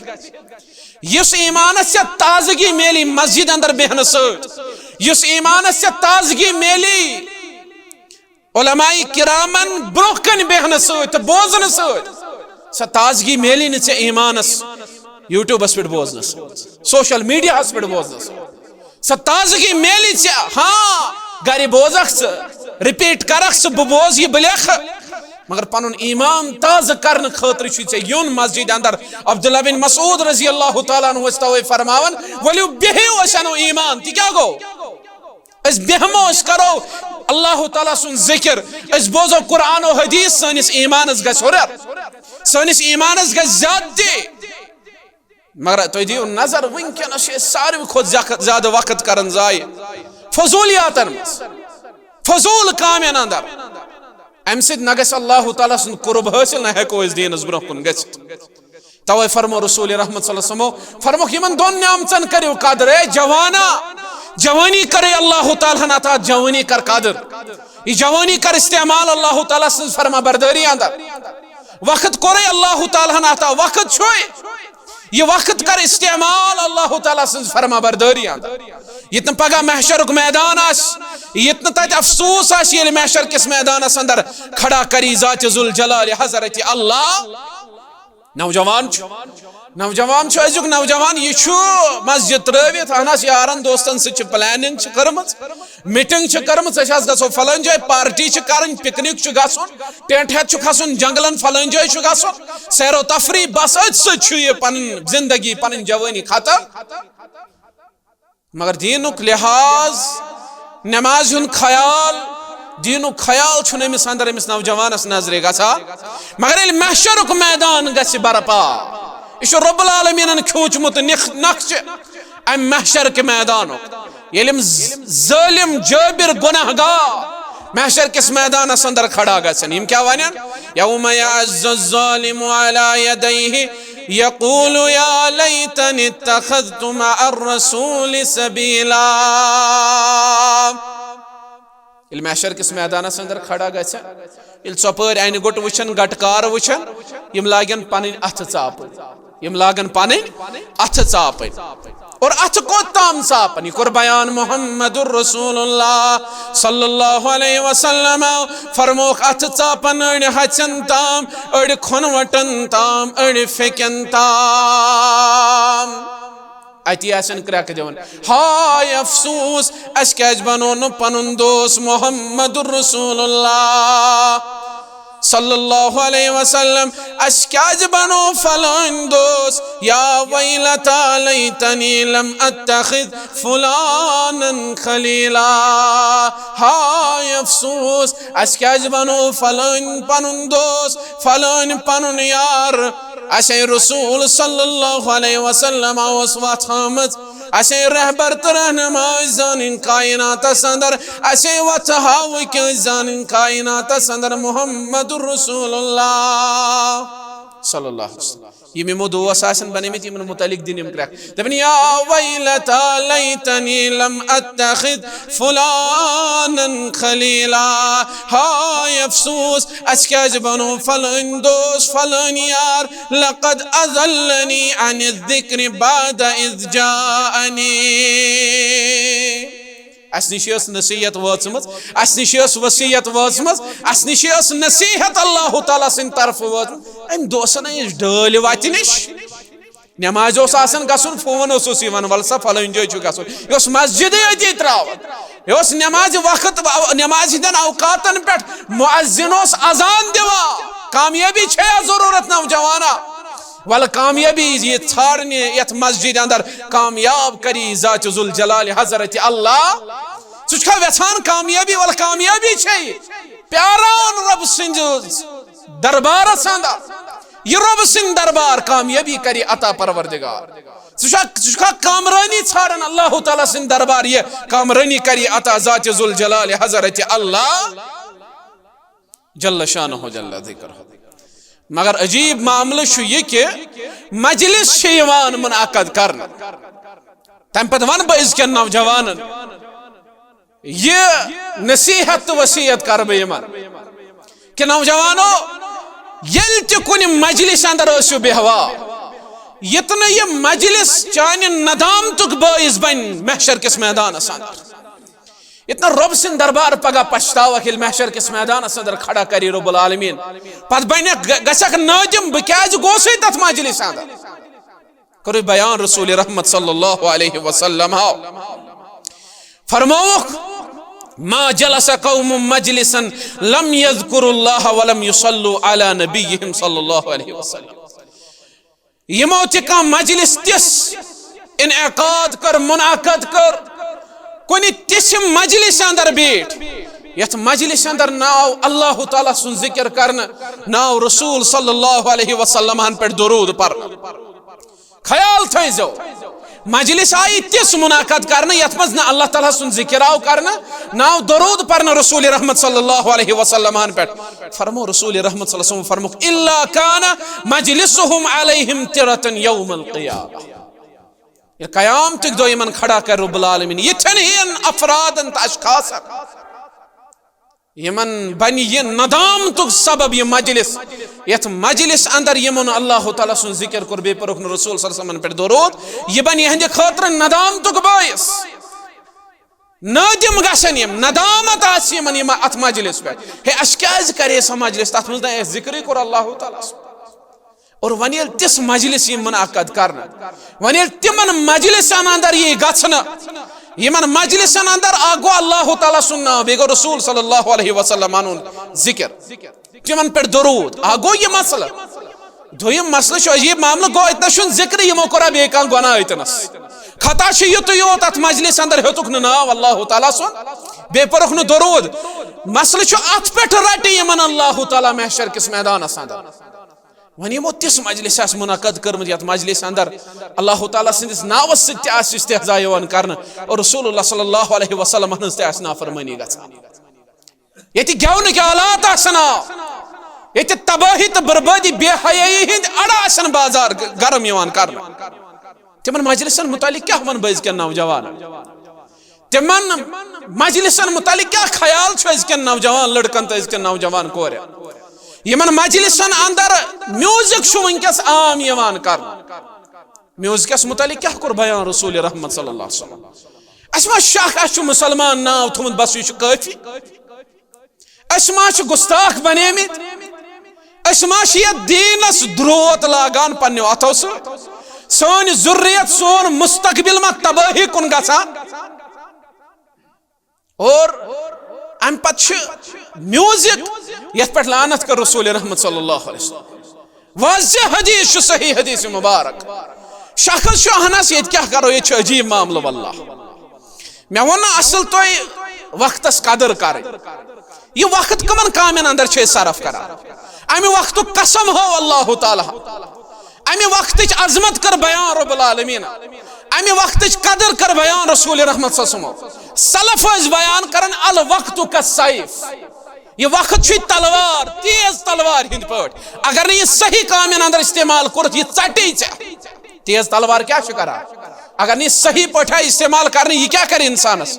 یُس ایمانس ژےٚ تازگی میلی مسجد اندر بیہنہٕ سۭتۍ، یُس ایمانس ژےٚ تازگی میلی علماء کرامن برونٛہہ کنہِ بیہنہٕ سۭتۍ تہٕ بوزنہٕ سۭتۍ، سۄ تازگی میلی نہٕ ژےٚ ایمانس YouTube پٮ۪ٹھ بوزنہٕ سۭتۍ، social media پٮ۪ٹھ بوزنہٕ سۭتۍ۔ سۄ تازگی میلی ژےٚ، ہاں، گرِ بوزکھ ژٕ، repeat کرکھ ژٕ، بہٕ بوزٕ یہِ، بہٕ لیکھٕ۔ مگر پنُن ایمان تازٕ کرنہٕ خٲطرٕ چھُے ژےٚ یُن مسجد اندر۔ عبداللہ بن مسعود رضی اللہ تعالیٰ عنہ ٲسۍ توے فرماوان، "ؤلِو بِہِو، أسۍ اَنو ایمان۔" تہِ کیٛاہ گوٚو؟ أسۍ بیٚہمو، أسۍ کرو اللہ تعالیٰ سُنٛد ذکر، أسۍ بوزو قرآن و حدیث، سٲنِس ایمانس گژھِ ہُرٮ۪ر، سٲنِس ایمانس گژھِ زیادتی۔ مگر تُہۍ دِیِو نظر، وٕنکیٚنس چھِ أسۍ ساروی کھۄتہٕ زیادٕ، زیادٕ وقت کران ضایع فضولیاتن منٛز، فضول کامٮ۪ن اندر۔ امہِ سۭتۍ نہ گژھِ اللہ تعالیٰ سُنٛد قرب حٲصِل، نہ ہٮ۪کو أسۍ دیٖنس برونٛہہ کُن گٔژھِتھ۔ توے فرمو رسول رحمت صلی اللہ علیہ وسلمو، فرموکھ، یِمن دۄن نعمژن کٔرِو قدر۔ اے جوانا، جوانی کرے اللہ تعالیٰ ہن عطا، جوانی کر قدر، یہِ جوانی کر استعمال اللہ تعالیٰ سٕنٛز فرما بردٲری اندر۔ وقت کورے اللہ تعالیٰ ہن عطا، وقت چھُے، یہِ وقت کر استعمال اللہ تعالیٰ سٕنٛز فرما بردٲری اندر۔ ییٚتہِ نہٕ پگاہ محشرُک میدان آسہِ، ییٚتہِ نہٕ تتہِ افسوس آسہِ، ییٚلہِ محشر کِس میدانس اندر کھڑا کری ذات ذوالجلال حضرت اللہ۔ نوجوان چھُ، نوجوان چھُ، أزیُک نوجوان، یہِ چھُ مسجد ترٲوِتھ، اہن حظ، یارن دوستن سۭتۍ چھِ planning چھِ کٔرمٕژ، meeting چھِ کٔرمٕژ، أسۍ حظ گژھو فلٲنۍ جایہِ، party چھِ کرٕنۍ، picnic چھُ گژھُن، tent ہٮ۪تھ چھُ کھسُن، جنگلن فلٲنۍ جایہِ چھُ گژھُن، سیر و تفریح، بس أتھۍ سۭتۍ چھُ یہِ پنٕنۍ زندگی، پنٕنۍ جوٲنی ختم۔ مگر دیٖنُک لحاظ، نمازِ ہُنٛد خیال، دیٖنُک خیال چھُنہٕ أمِس اندر، أمِس نوجوانس نظرِ گژھان۔ مگر ییٚلہِ محشرُک میدان گژھِ برپا، یہِ چھُ رب العالمیٖنن کھیوٗچمُت نِخ-، نقشہٕ امہِ محشر کہِ میدانُک۔ ییٚلہِ یِم ظٲلِم جٲبِر گۄناہ گار محشر کِس میدانس اندر کھڑا گژھن، یِم کیٛاہ ونن؟ یوم یعض الظالم علی یدیہ یقول یا لیتنی اتخذت مع الرسول سبیلا۔ ییٚلہِ محشر کِس میدانس اندر کھڑا گژھِ، ییٚلہِ ژۄپٲرۍ انہِ گوٚٹ وٕچھن، گٹہٕ کار وٕچھن، یِم لاگن پنٕنۍ اتھٕ ژاپٕنۍ، یِم لاگن پنٕنۍ اتھٕ ژاپٕنۍ۔ اور اتھٕ کوٚت تام ژاپن؟ یہِ کوٚر بیان محمد رسول اللہ صلی اللہ علیہ وسلم۔ فرموکھ، اتھٕ ژاپن أڑۍ ہژٮ۪ن تام، أڑۍ کھۄنوٹن تام، أڑۍ پھیٚکٮ۪ن تام۔ اتی آسن کرٛٮ۪کہٕ دِوان، ہاے افسوس، اسہِ کیٛازِ بنوو نہٕ پنُن دوست محمد رسول اللہ صلی اللہ علیہ وسلم؟ اسہِ کیٛازِ بنوو فلٲنۍ دوست؟ یا ویلتا لیتنی لم اتخذ فلانا خلیلا۔ ہاے افسوس، اسہِ کیٛازِ بنوو فلٲنۍ پنُن دوست، فلٲنۍ پنُن یار؟ اسے رسول صلی اللہ علیہ وسلم اوس وتھ ہٲومٕژ، اسے رہبر تہٕ رہنما ٲسۍ زانٕنۍ کائناتس اندر، اسے وتھ ہاوٕکۍ ٲسۍ زانٕنۍ کائناتس اندر محمد رسول اللہ صلی اللہ علیہ وسلم۔ یِم یِمو دوس آسن بنٲومٕتۍ، یِمن متعلق دِن یِم کرٛٮ۪کھ۔ دپن، یا ویلتا لیتنی لم اتخذ فلانا خلیلا۔ ہاے افسوس، اسہِ کیٛازِ بنوو فلٲنۍ دوست، فلٲنۍ یار؟ لقد اضلنی عن الذکر بعد اذ جاءنی۔ اسہِ نِش ٲس نصیحت وٲژمٕژ، اسہِ نِش ٲس وصیت وٲژمٕژ، اسہِ نِش ٲس نصیحت اللہ تعالیٰ سٕنٛدِ طرفہٕ وٲژمٕژ۔ أمۍ دوسن أنۍ أسۍ ڈٲلۍ وتہِ نِش۔ نمازِ اوس آسان گژھُن، فون اوسُس یِوان، "ول سا فلٲنۍ جایہِ چھُ گژھُن۔" یہِ اوس مسجدٕے أتی ترٛاوان۔ یہِ اوس نمازِ وقت، نمازِ ہٕنٛدٮ۪ن اوقاتن پٮ۪ٹھ مؤذن اوس اذان دِوان۔ کامیٲبی چھےٚ یا ضروٗرت نوجوانا؟ ول کامیٲبی یہِ ژھانڈنہِ یتھ مسجدِ اندر، کامیاب کری ذات ذوالجلال حضرت اللہ۔ ژٕ چھُکھا ویژھان کامیٲبی؟ ول کامیٲبی چھے پیاران رب سٕنٛدِ دربارس اندر۔ یہِ رب سٕنٛدِ دربار کامیٲبی کری عطا پروردگار۔ ژٕ چھُکھا، ژٕ چھُکھا کامرٲنی ژھانڈان؟ اللہ تعالیٰ سٕنٛدِ دربار یہِ کامرٲنی کری عطا ذات ذوالجلال حضرت اللہ جل شانہ جل ذکرہ۔ مگر عجیب معاملہٕ چھُ یہِ کہِ مجلس چھِ یِوان منعقد کرنہٕ۔ تَمہِ پتہٕ وَنہٕ بہٕ أزکٮ۪ن نوجوانن، یہِ نصیحت تہٕ وصیت کرٕ بہٕ یِمن کہِ نوجوانو، ییٚلہِ تہِ کُنہِ مجلس اندر ٲسِو بیہوان، ییٚتہِ نہٕ یہِ مجلس چانہِ ندامتُک بٲعث بنہِ محشر کِس میدانس اندر۔ یتنا رۄب سٕنٛدِ دربار پگاہ پچھتاوکھ، ییٚلہِ محشر کِس میدانس اندر کھڑا کری رب العالمین، پتہٕ بنہِ گ-، گژھکھ نٲدِم، بہٕ کیازِ گوسُے تتھ مجلس اندر؟ کوٚرُے بیان رسول رحمت صلی اللہ علیہ وسلم ہاو۔ فرمووُکھ، ما جلس قوم مجلسا لم يذكروا الله ولم يصلوا على نبيهم صلى الله عليه وسلم۔ یِمو تہِ کانٛہہ مجلس تِژھ انعقاد کٔر، منعقد کٔر، کُنہِ تِژھِ مجلس اندر بیٖٹھ، یتھ مجلس اندر ناو اللہ تعالیٰ سُنٛد ذکر کرنہٕ، ناو رسول صلی اللہ علیہ وسلمن پٮ۪ٹھ درود پرنہٕ۔ خیال تھٲیزیو، مجلس آیہِ تِژھ منعقد کرنہٕ یتھ منٛز نہٕ اللہ تعالیٰ سُنٛد ذکر آو کرنہٕ، ناو درود پرنہٕ رسول رحمت صلی اللہ علیہ وسلمن پٮ۪ٹھ۔ فرمو رسول رحمت صلی اللہ علیہ وسلم فرموک، الا کان مجلسهم علیہم ترة یوم القیامہ۔ ییٚلہِ قیامتٕکۍ دۄہ یِمن کھڑا کرِ رب العالمین، یِتھٮ۪ن ہِوٮ۪ن افرادن تہٕ اشخاصن، یِمن بنہِ یہِ ندامتُک سبب یہِ مجلس، یتھ مجلس اندر یِمو نہٕ اللہ تعالیٰ سُنٛد ذکر کوٚر، بیٚیہِ پوٚرُکھ نہٕ رسول صلی اللہ علیہ وسلمن پٮ۪ٹھ درود، یہِ بنہِ یِہنٛدِ خٲطرٕ ندامتُک باعث۔ نٲدِم گژھن یِم، ندامت آسہِ یِمن یِم اتھ مجلس پٮ۪ٹھ، ہے، اسہِ کیازِ کرے سۄ مجلس، تتھ منٛز نہٕ اسہِ ذکرٕے کوٚر اللہ تعالیٰ سُنٛد۔ اور وۄنۍ ییٚلہِ تِژھ مجلس یِم منعقد کرنہٕ، وۄنۍ ییٚلہِ تِمن مجلسن اندر یی گژھنہٕ، یِمن مجلسن اندر اکھ گوٚو اللہ تعالیٰ سُنٛد ناو، بیٚیہِ گوٚو رسول صلی اللہ علیہ وسلم ہُنٛد ذکر، تِمن پٮ۪ٹھ درود، اکھ گوٚو یہِ مسلہٕ۔ دوٚیِم مسلہٕ چھُ عجیٖب معاملہٕ، گوٚو اتہِ نہ چھُنہٕ ذکرٕے، یِمو کوٚرا بیٚیہِ کانٛہہ گۄناہ أتنس۔ خطا چھُ یُتُے یوت، اتھ مجلس اندر ہیوٚتُکھ نہٕ ناو اللہ تعالیٰ سُنٛد، بیٚیہِ پوٚرُکھ نہٕ درود۔ مسلہٕ چھُ اتھ پٮ۪ٹھ رٹہِ یِمن اللہ تعالیٰ محشر کِس میدانس اندر۔ وۄنۍ یِمو تِژھ مجلس آسہِ منعقد کٔرمٕژ، یتھ مجلس اندر اللہ تعالیٰ سٕنٛدِس ناوس سۭتۍ تہِ آسہِ استہزاء یِوان کرنہٕ اور رسول اللہ صلی اللہ علیہ وسلم ہٕنٛز تہِ آسہِ نافرمٲنی گژھان، ییٚتہِ گٮ۪ونٕکۍ آلات آسن، آ، ییٚتہِ تبٲہی تہٕ بربٲدی، بے حیٲیی ہٕنٛدۍ اڑٕ آسن بازار گ-، گرم یِوان کرنہٕ۔ تِمن مجلسن متعلق کیٛاہ ونہٕ بہٕ أزکٮ۪ن نوجوانن؟ تِمن مجلسن متعلق کیٛاہ خیال چھُ أزکٮ۪ن نوجوان لڑکن تہٕ أزکٮ۪ن نوجوان کورٮ۪ن؟ یِمن مجلسن اندر میوزک چھُ وٕنکیٚس عام یِوان کرنہٕ۔ میوزکس متعلق کیٛاہ کوٚر بیان رسول رحمت صلی اللہ علیہ وسلم؟ اسہِ ما شک، اسہِ چھُ مسلمان ناو تھوٚومُت، بس یہِ چھُ کٲفی؟ أسۍ ما چھِ گستاخ بنیمٕتۍ؟ أسۍ ما چھِ یتھ دیٖنس دروت لاگان پننیو اتھو سۭتۍ؟ سٲنۍ ذُریت، سون مستقبل ما تبٲہی کُن گژھان؟ اور امہِ پتہٕ چھِ میوزک، یتھ پٮ۪ٹھ لعنت کٔر رسول رحمت صلی اللہ علیہ وسلم۔ واضح حدیث چھُ، صحیح حدیث مبارک۔ شخص چھُ، اہن حظ، ییٚتہِ کیٛاہ کرو، ییٚتہِ چھُ عجیٖب معاملہٕ واللہ۔ مےٚ ووٚن نہٕ اصل تۄہہِ وقتس قدر کرٕنۍ۔ یہِ وقت کمن کامٮ۪ن اندر چھِ أسۍ صرف کران؟ امہِ وقتُک قسم ہو اللہ تعالیٰ۔ امہِ وقتٕچ عظمت کٔر بیان رب العالمین۔ امہِ وقتٕچ قدر کٔر بیان رسول رحمت صلی اللہ علیہ وسلم۔ سلف ٲسۍ بیان کران، الوقت کالسیف۔ یہِ وقت چھُ تلوار، تیز تلوار ہٕنٛدۍ پٲٹھۍ۔ اگر نہٕ یہِ صحیح کامٮ۪ن اندر استعمال کوٚرُتھ، یہِ ژٹی ژےٚ۔ تیز تلوار کیٛاہ چھُ کران؟ اگر نہٕ یہِ صحیح پٲٹھۍ آیہِ استعمال کرنہٕ، یہِ کیٛاہ کرِ انسانس؟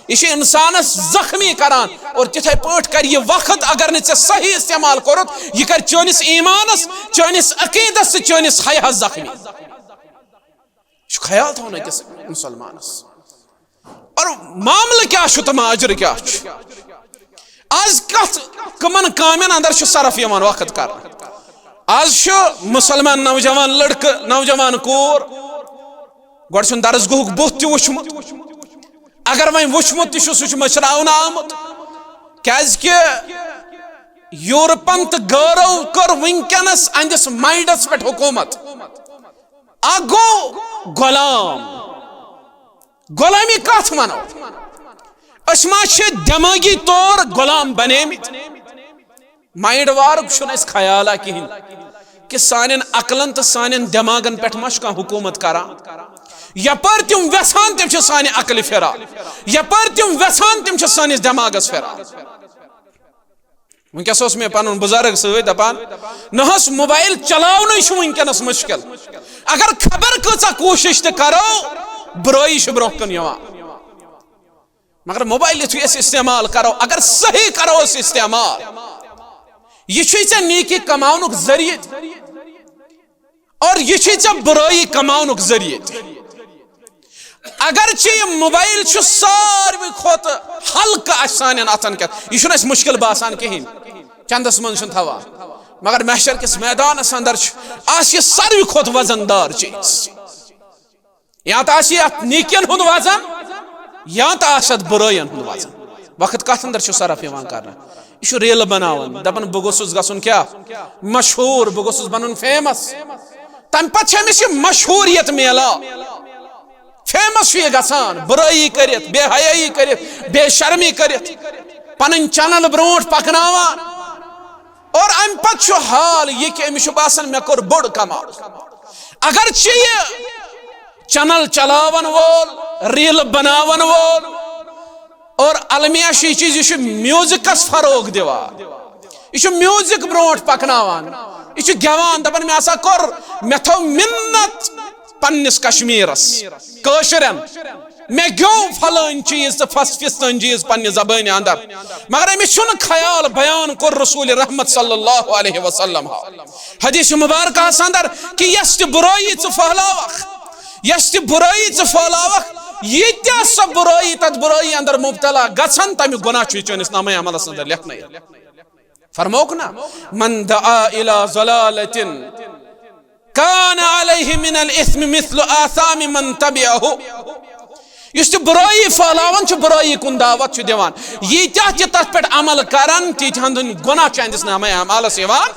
یہِ چھُ انسانس زخمی کران۔ اور تِتھے پٲٹھۍ کرِ یہِ وقت، اگر نہٕ ژےٚ صحیح استعمال کوٚرُتھ، یہِ کرِ چٲنِس ایمانس، چٲنِس عقیدس تہٕ چٲنِس حیاہس زخمی۔ یہِ چھُ خیال تھاوُن أکِس مسلمانس۔ اور معاملہٕ کیٛاہ چھُ تہٕ ماجرٕ کیٛاہ چھُ؟ از کتھ کمن کامٮ۪ن اندر چھُ صرف یِوان وقت کرنہٕ؟ از چھُ مسلمان نوجوان لڑکہٕ، نوجوان کوٗر، گۄڈٕ چھُنہٕ درس گاہُک بُتھ تہِ وُچھمُت۔ اگر وۄنۍ وُچھمُت تہِ چھُ، سُہ چھُ مٔشراونہٕ آمُت۔ کیازِ کہِ یورپن تہٕ غٲرو کٔر وٕنکیٚنس أہنٛدِس مایِنڈس پٮ۪ٹھ حکوٗمت۔ اکھ گوٚو غلام۔ غلامی کتھ ونو؟ أسۍ ما چھِ دٮ۪مٲغی طور غلام بنیمٕتۍ؟ مایِنڈ وارُک چھُنہٕ اَسہِ خیالہ کِہیٖنۍ کہِ سانٮ۪ن عقلن تہٕ سانٮ۪ن دٮ۪ماغن پٮ۪ٹھ ما چھُ کانٛہہ حکوٗمت کران۔ یپٲرۍ تِم وٮ۪ژھان، تِم چھِ سانہِ عقلہِ پھِران۔ یپٲرۍ تِم وٮ۪ژھان، تِم چھِ سٲنِس دٮ۪ماغس پھِران۔ وٕنکیٚس اوس مےٚ پنُن بُزرگ سۭتۍ دپان، نہ حظ، موبایل چلاونٕے چھُ وٕنکیٚنس مُشکل۔ اگر خبر کۭژاہ کوٗشش تہِ کرو، برٲیی چھِ برونٛہہ کُن یِوان۔ مگر موبایل یُتھُے أسۍ استعمال کرو، اگر صحیح کرو أسۍ استعمال، یہِ چھُے ژےٚ نیکی کماونُک ذٔریعہٕ تہِ، اور یہِ چھُے ژےٚ بُرٲیی کماونُک ذٔریعہٕ تہِ۔ اگرچہ یہِ موبایل چھُ ساروی کھۄتہٕ ہلکہٕ اَسہِ سانٮ۪ن اَتھن کٮ۪تھ، یہِ چھُنہٕ اَسہِ مُشکِل باسان کِہیٖنۍ، چندس منٛز چھُنہٕ تھاوان، مگر محشر کِس میدانس اندر چھُ آسہِ یہِ ساروی کھۄتہٕ وزن دار چیٖز۔ یا تہٕ آسہِ یہِ اَتھ نیکین ہُنٛد وزن، یا تہٕ آسہِ اَتھ بُرٲیَن ہُنٛد وزن۔ وقت کتھ اندر چھُ صرف یِوان کرنہٕ؟ یہِ چھُ ریلہٕ بناوان، دپان، بہٕ گوٚژھُس گژھُن کیٛاہ؟ مشہوٗر، بہٕ گوٚژھُس بنُن فیمس۔ تمہِ پتہٕ چھِ أمِس یہِ مشہوٗریت میلان، فیمس چھُ یہِ گژھان، بُرٲیی کٔرِتھ، بے حیٲیی کٔرِتھ، بے شرمی کٔرِتھ، پنٕنۍ چینل برونٛٹھ پکناوان۔ اور امہِ پتہٕ چھُ حال یہِ کہِ أمِس چھُ باسان، مےٚ کوٚر بوٚڑ کمال۔ اگرچہِ یہِ چینل چلاون وول، ریلہٕ بناون وول اور المیہ چھُ یہِ چیٖز، یہِ چھُ میوزکس فروغ دِوان، یہِ چھُ میوزک برونٛٹھ پکناوان، یہِ چھُ گٮ۪وان، دپان، مےٚ ہسا کوٚر، مےٚ تھٲو مِنت پننِس کشمیرس، کٲشرٮ۪ن، مےٚ گیوٚو فلٲنۍ چیٖز تہٕ فس-، فستٲنۍ چیٖز پننہِ زبٲنہِ اندر، مگر أمِس چھُنہٕ خیال بیان کوٚر رسول رحمت صلی اللہ علیہ وسلم۔ حدیث مبارکہس اندر کہِ یۄس تہِ بُرٲیی ژٕ پھٔہلاوکھ، یۄس تہِ بُرٲیی ژٕ پھٔہلاوکھ، ییٖتیٛاہ سۄ بُرٲیی تتھ بُرٲیی اندر مبتلا گژھن، تمیُک گۄناہ چھُ چٲنِس نامہ عملس اندر لیکھنٲیِتھ۔ فرمووُکھ نا، من دعا الی ضلالۃ کان علیہ من الاثم مثل آثام من تبعہ۔ یُس تہِ بُرٲیی پھٔہلاوان چھُ، بُرٲیی کُن دعوت چھُ دِوان، ییٖتیٛاہ تہِ تتھ پٮ۪ٹھ عمل کرن، تیٖتیٛاہ ہن ہٕنٛدۍ گۄناہ چھِ أہنٛدِس نامہ اعمالس یِوان۔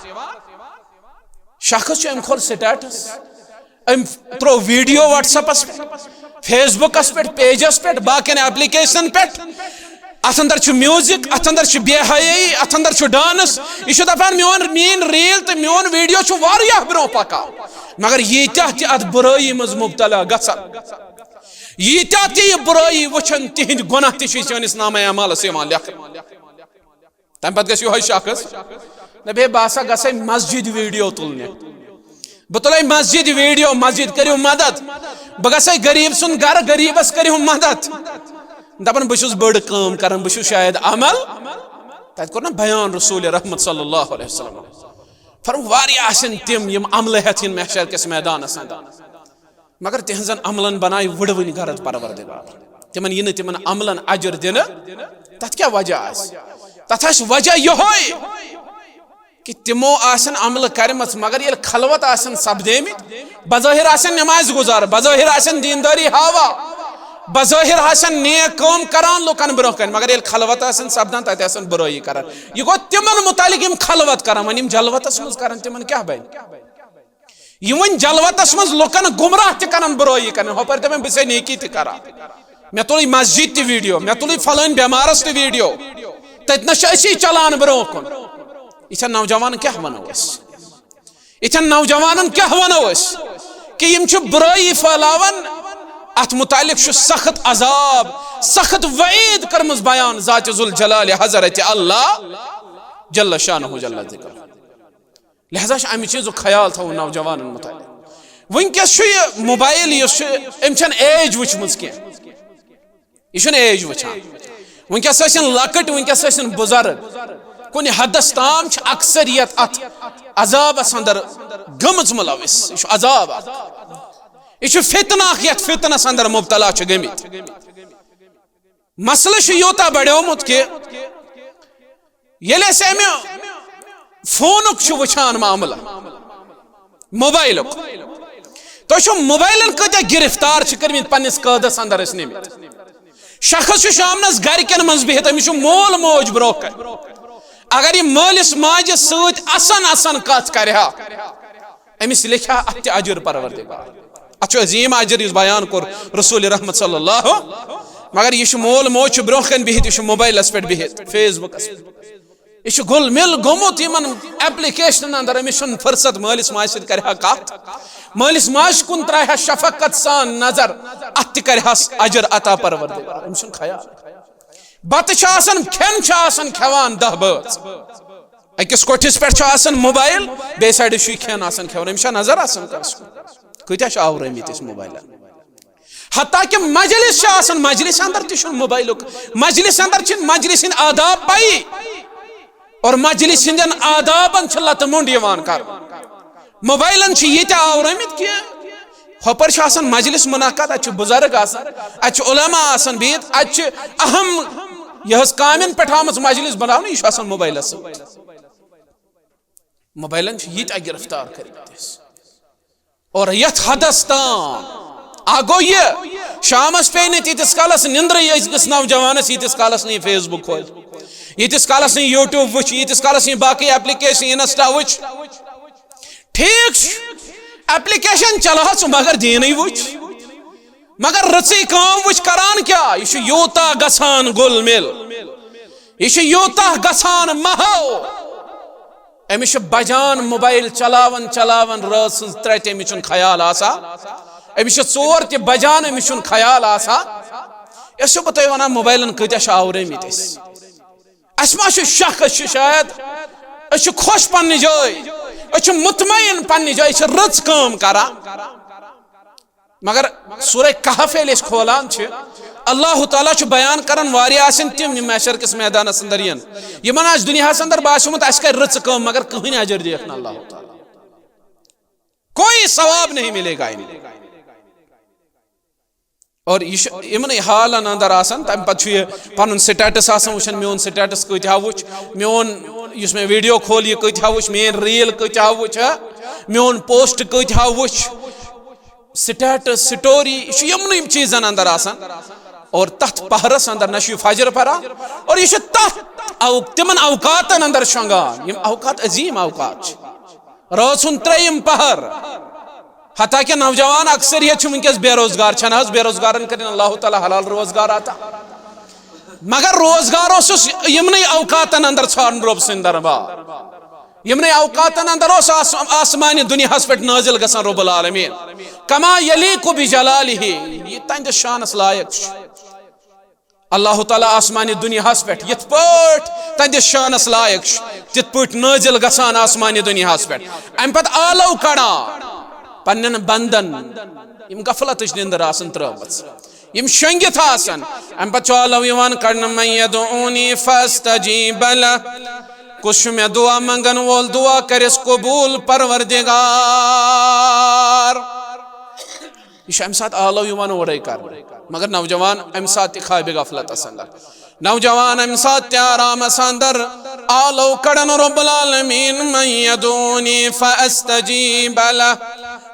شخص چھُ، أمۍ کھول سٹیٹس، أمۍ ترٛوو ویڈیو WhatsApp-س پٮ۪ٹھ، Facebook-س پٮ۪ٹھ، پیجس پٮ۪ٹھ، باقین ایپلیکیشنن پٮ۪ٹھ۔ اتھ اندر چھُ میوزک، اتھ اندر چھُ بے حیٲیی، اتھ اندر چھُ ڈانس۔ یہِ چھُ دپان، میون، میٲنۍ ریل تہٕ میون ویڈیو چھُ واریاہ برونٛہہ پکان، مگر ییٖتیٛاہ تہِ اتھ بُرٲیی منٛز مبتلا گژھن، ییٖتیٛاہ تہِ یہِ بُرٲیی وٕچھن، تِہنٛدۍ گۄناہ تہِ چھِ سٲنِس نامہ اعمالس یِوان لیکھنہٕ۔ تمہِ پتہٕ گژھِ یِہوٚے شخص، نہ بیٚیہِ بہٕ ہسا گژھے مسجد ویڈیو تُلنہِ، بہٕ تُلے مسجد ویڈیو، مسجد کٔرِو مدد، بہٕ گژھے غریب سُنٛد گرٕ، غریبس کٔرِو مدد۔ دپان، بہٕ چھُس بٔڑ کٲم کران، بہٕ چھُس شاید عمل۔ تتہِ کوٚر نہ بیان رسول رحمت صلی اللہ علیہ وسلم۔ فرموو، واریاہ آسن تِم، یِم عملہٕ ہٮ۪تھ یِن محشر کِس میدانس اندر، مگر تِہنٛزن عملن بنایہِ وٕڑوٕنۍ غرض پروردگار۔ تِمن یِنہٕ تِمن عملن اجر دِنہٕ۔ تتھ کیٛاہ وجہ آسہِ؟ تتھ آسہِ وجہ یِہوٚے کہِ تِمو آسن عملہٕ کرِمژ، مگر ییٚلہِ خلوت آسن سپدیمٕتۍ، بظٲہر آسن نمازِ گُزار، بظٲہر آسن دیندٲری ہاوان، بظٲہر آسن نیک کٲم کران لُکن برونٛہہ کنہِ، مگر ییٚلہِ خلوت آسن سپدان، تتہِ آسن بُرٲیی کران۔ یہِ گوٚو تِمن متعلق، یِم خلوت کران۔ وۄنۍ یِم جلوتس منٛز کران، تِمن کیٛاہ بنہِ؟ یِم وۄنۍ جلوتس منٛز لُکن گمراہ تہِ کرن، بُرٲیی کرن، ہۄپٲرۍ دپن، بہٕ چھسے نیکی تہِ کران، مےٚ تُلٕے مسجد تہِ ویڈیو، مےٚ تُلٕے فلٲنۍ بٮ۪مارس تہِ ویڈیو، تتہِ نس چھِ أسی چلان برونٛہہ کُن۔ یِتھٮ۪ن نوجوانن کیٛاہ ونو أسۍ؟ یِتھٮ۪ن نوجوانن کیٛاہ ونو أسۍ کہِ یِم چھِ بُرٲیی پھٔہلاوان؟ اتھ متعلق چھُ سخت عذاب، سخت وعید کٔرمٕژ بیان ذات ذوالجلال حضرت اللہ جل شانہ جل ذکر۔ لہذا چھُ امہِ چیٖزُک خیال تھاوُن نوجوانن متعلق۔ وٕنکیٚس چھُ یہِ موبایل یُس چھُ، أمۍ چھَنہٕ ایج وٕچھمٕژ کینٛہہ، یہِ چھُنہٕ ایج وٕچھان۔ وٕنکیٚس ٲسِن لۄکٕٹۍ، وٕنکیٚس ٲسِن بُزرگ، کُنہِ حدس تام چھِ اکثریت اتھ عذابس اندر گٔمٕژ مُلوث۔ یہِ چھُ عذاب اکھ، یہِ چھُ فتنہٕ اکھ، یتھ فتنس اندر مبتلا چھِ گٔمٕتۍ۔ مسلہٕ چھُ یوٗتاہ بڑیومُت کہِ ییٚلہِ أسۍ امہِ فونُک چھِ وٕچھان معاملہٕ، موبایلُک، تُہۍ چھِو موبایلن کۭتیاہ گرفتار چھِ کٔرمٕتۍ پننِس قٲدس اندر أسۍ نِمٕتۍ۔ شخص چھُ شامنس گرِکٮ۪ن منٛز بِہِتھ، أمِس چھُ مول موج برونٛہہ کنہِ۔ اگر یہِ مٲلِس ماجہِ سۭتۍ اسان اسان کتھ کرِ ہا، أمِس لیکھِ ہا اتھ تہِ اجر پروردگار۔ اتھ چھُ عظیم اجر یُس بیان کوٚر رسول رحمت صلی اللہ۔ مگر یہِ چھُ مول موج چھُ برونٛہہ کنہِ بِہِتھ، یہِ چھُ موبایلس پٮ۪ٹھ بِہِتھ، فیس بُکس پٮ۪ٹھ۔ یہِ چھُ گُل مِل گوٚمُت یِمن ایپلیکیشنن اندر، أمِس چھُنہٕ فرصت مٲلِس ماجہِ سۭتۍ کرِ ہا کتھ، مٲلِس ماجہِ کُن ترایہِ ہا شفقت سان نظر، اتھ تہِ کرِ ہس اجر عطا پروردگار، أمِس چھُنہٕ خیال۔ بتہٕ چھُ آسان، کھٮ۪ن چھُ آسان کھٮ۪وان دہ بٲژ، أکِس کوٹھِس پٮ۪ٹھ چھُ آسان موبایل، بیٚیہِ سایڈٕ چھُ یہِ کھٮ۪ن آسان کھٮ۪وان، أمِس چھا نظر آسان کٲنٛسہِ کُن؟ کۭتیاہ چھِ آورٲمٕتۍ أسۍ موبایلن؟ حتیٰ کہ مجلس چھِ آسان، مجلس اندر تہِ چھُنہٕ موبایلُک، مجلس اندر چھِنہٕ مجلس ہٕنٛدۍ آداب پَیی، اور مجلس ہٕنٛدٮ۪ن آدابن چھِ لتہٕ موٚنٛڈ یِوان کرنہٕ۔ موبایلن چھِ ییٖتیٛاہ آورٲمٕتۍ کہِ ہپٲرۍ چھُ آسان مجلس منعقد، اتہِ چھِ بُزرگ آسان، اتہِ چھِ علماء آسان بِہِتھ، اتہِ چھِ اہم یہِ حظ کامٮ۪ن پٮ۪ٹھ آمٕژ مجلس بناونہٕ، یہِ چھُ آسان موبایلس سۭتۍ۔ موبایلن چھِ ییٖتیٛاہ گرفتار کٔرمٕتۍ أسۍ۔ اور یتھ حدس تام اکھ گوٚو یہِ، شامس پیٚیہِ نہٕ تیٖتِس کالس نِندرٕے أزکِس نوجوانس، ییٖتِس کالس نہٕ یہِ فیس بُک کھولہِ، ییٖتِس کالس نہٕ یہِ یوٗٹیوب وٕچھِ، ییٖتِس کالس نہٕ یہِ باقٕے ایپلیکیشن، انسٹا وٕچھِ۔ ٹھیٖک چھُ، ایپلیکیشن چلاوہس، مگر دیٖنٕے وٕچھ۔ مگر رٕژٕے کٲم وٕچھ کران کیٛاہ؟ یہِ چھُ یوٗتاہ گژھان گُل مِل، یہِ چھُ یوٗتاہ گژھان محو۔ أمِس چھُ بجان موبایل چلاوان چلاوان رٲژ سٕنٛز ترٛےٚ تہِ، أمِس چھُنہٕ خیال آسان۔ أمِس چھُ ژور تہِ بجان، أمِس چھُنہٕ خیال آسان۔ أسۍ چھِو بہٕ تۄہہِ ونان، موبایلن کۭتیٛاہ چھِ آورٲمٕتۍ أسۍ۔ اَسہِ ما چھُ شک؟ أسۍ چھِ شاید، أسۍ چھِ خۄش پننہِ جایہِ، أسۍ چھِ مطمئن پننہِ جایہِ، أسۍ چھِ رٕژ کٲم کران۔ مگر سورہ کہف ییٚلہِ أسۍ کھولان چھِ، اللہ تعالیٰ چھُ بیان کران، واریاہ آسن تِم یِم محشر کِس میدانس اندر یِن، یِمن آسہِ دُنیاہس اندر باسیومُت اَسہِ کرِ رٕژ کٲم، مگر کٕہٕنۍ اجر دِیَکھ نہٕ اللہ تعالیٰ، کوئی ثواب نہیں ملے گا ان کو۔ اور یہِ چھُ یِمنٕے حالن اندر آسان، تمہِ پتہٕ چھُ یہِ پنُن سٹیٹس آسان وٕچھان، میون سٹیٹس کۭتیٛاہ وٕچھ، میون یُس مےٚ ویڈیو کھول یہِ کۭتیٛاہ وٕچھ، میٲنۍ ریل کۭتیٛاہ وٕچھ، ہا، میون پوسٹ کۭتیٛاہ وٕچھ۔ سٹیٹس، سٹوری، یہِ چھُ یِمنٕے چیٖزن اندر آسان۔ اور تتھ پہرس اندر نہ چھُ یہِ فجر پران، اور یہِ چھُ تتھ او-، تِمن اوقاتن اندر شۄنگان، یِم اوقات عظیٖم اوقات چھِ۔ رٲژ ہُنٛد ترٛیٚیِم پہر۔ حتیٰ کہ نوجوان اکثریت چھِ وٕنکیٚس بے روزگار، چھَنہٕ حظ؟ بے روزگارن کٔرِن اللہ تعالیٰ حلال روزگار عطا۔ مگر روزگار اوسُس یِمنٕے اوقاتن اندر ژھانڈُن رۄب سٕنٛدِ دربار۔ یِمنٕے اوقاتن اندر اوس آس-، آسمانہِ دُنیاہس پٮ۪ٹھ نٲزِل گژھان رب العالمین۔ کما یلیق بجلالہ، یہِ تہنٛدِس شانس لایق چھُ۔ اللہ تعالیٰ آسمانہِ دُنیاہس پٮ۪ٹھ یِتھ پٲٹھۍ تہنٛدِس شانس لایق چھُ، تِتھ پٲٹھۍ نٲزِل گژھان آسمانہِ دُنیاہس پٮ۪ٹھ۔ امہِ پتہٕ آلو کڑان پننٮ۪ن بندن، یِم غفلتٕچ نِندٕر آسن ترٲومٕژ، یِم شۄنگِتھ آسن۔ امہِ پتہٕ چھُ آلو یِوان کڑنہٕ، من یدعونی فاستجیب لہ، کُس چھُ مےٚ دعا منگن وول، دعا کرٮ۪س قبول پروردگار۔ یہِ چھُ امہِ ساتہٕ آلو یِوان اورے کرنہٕ، مگر نوجوان امہِ ساتہٕ تہِ خوابِ غفلتس اندر، نوجوان امہِ ساتہٕ تہِ آرامس اندر۔ آلو کڑن رب العالمین، من یدعونی فاستجیب لہ،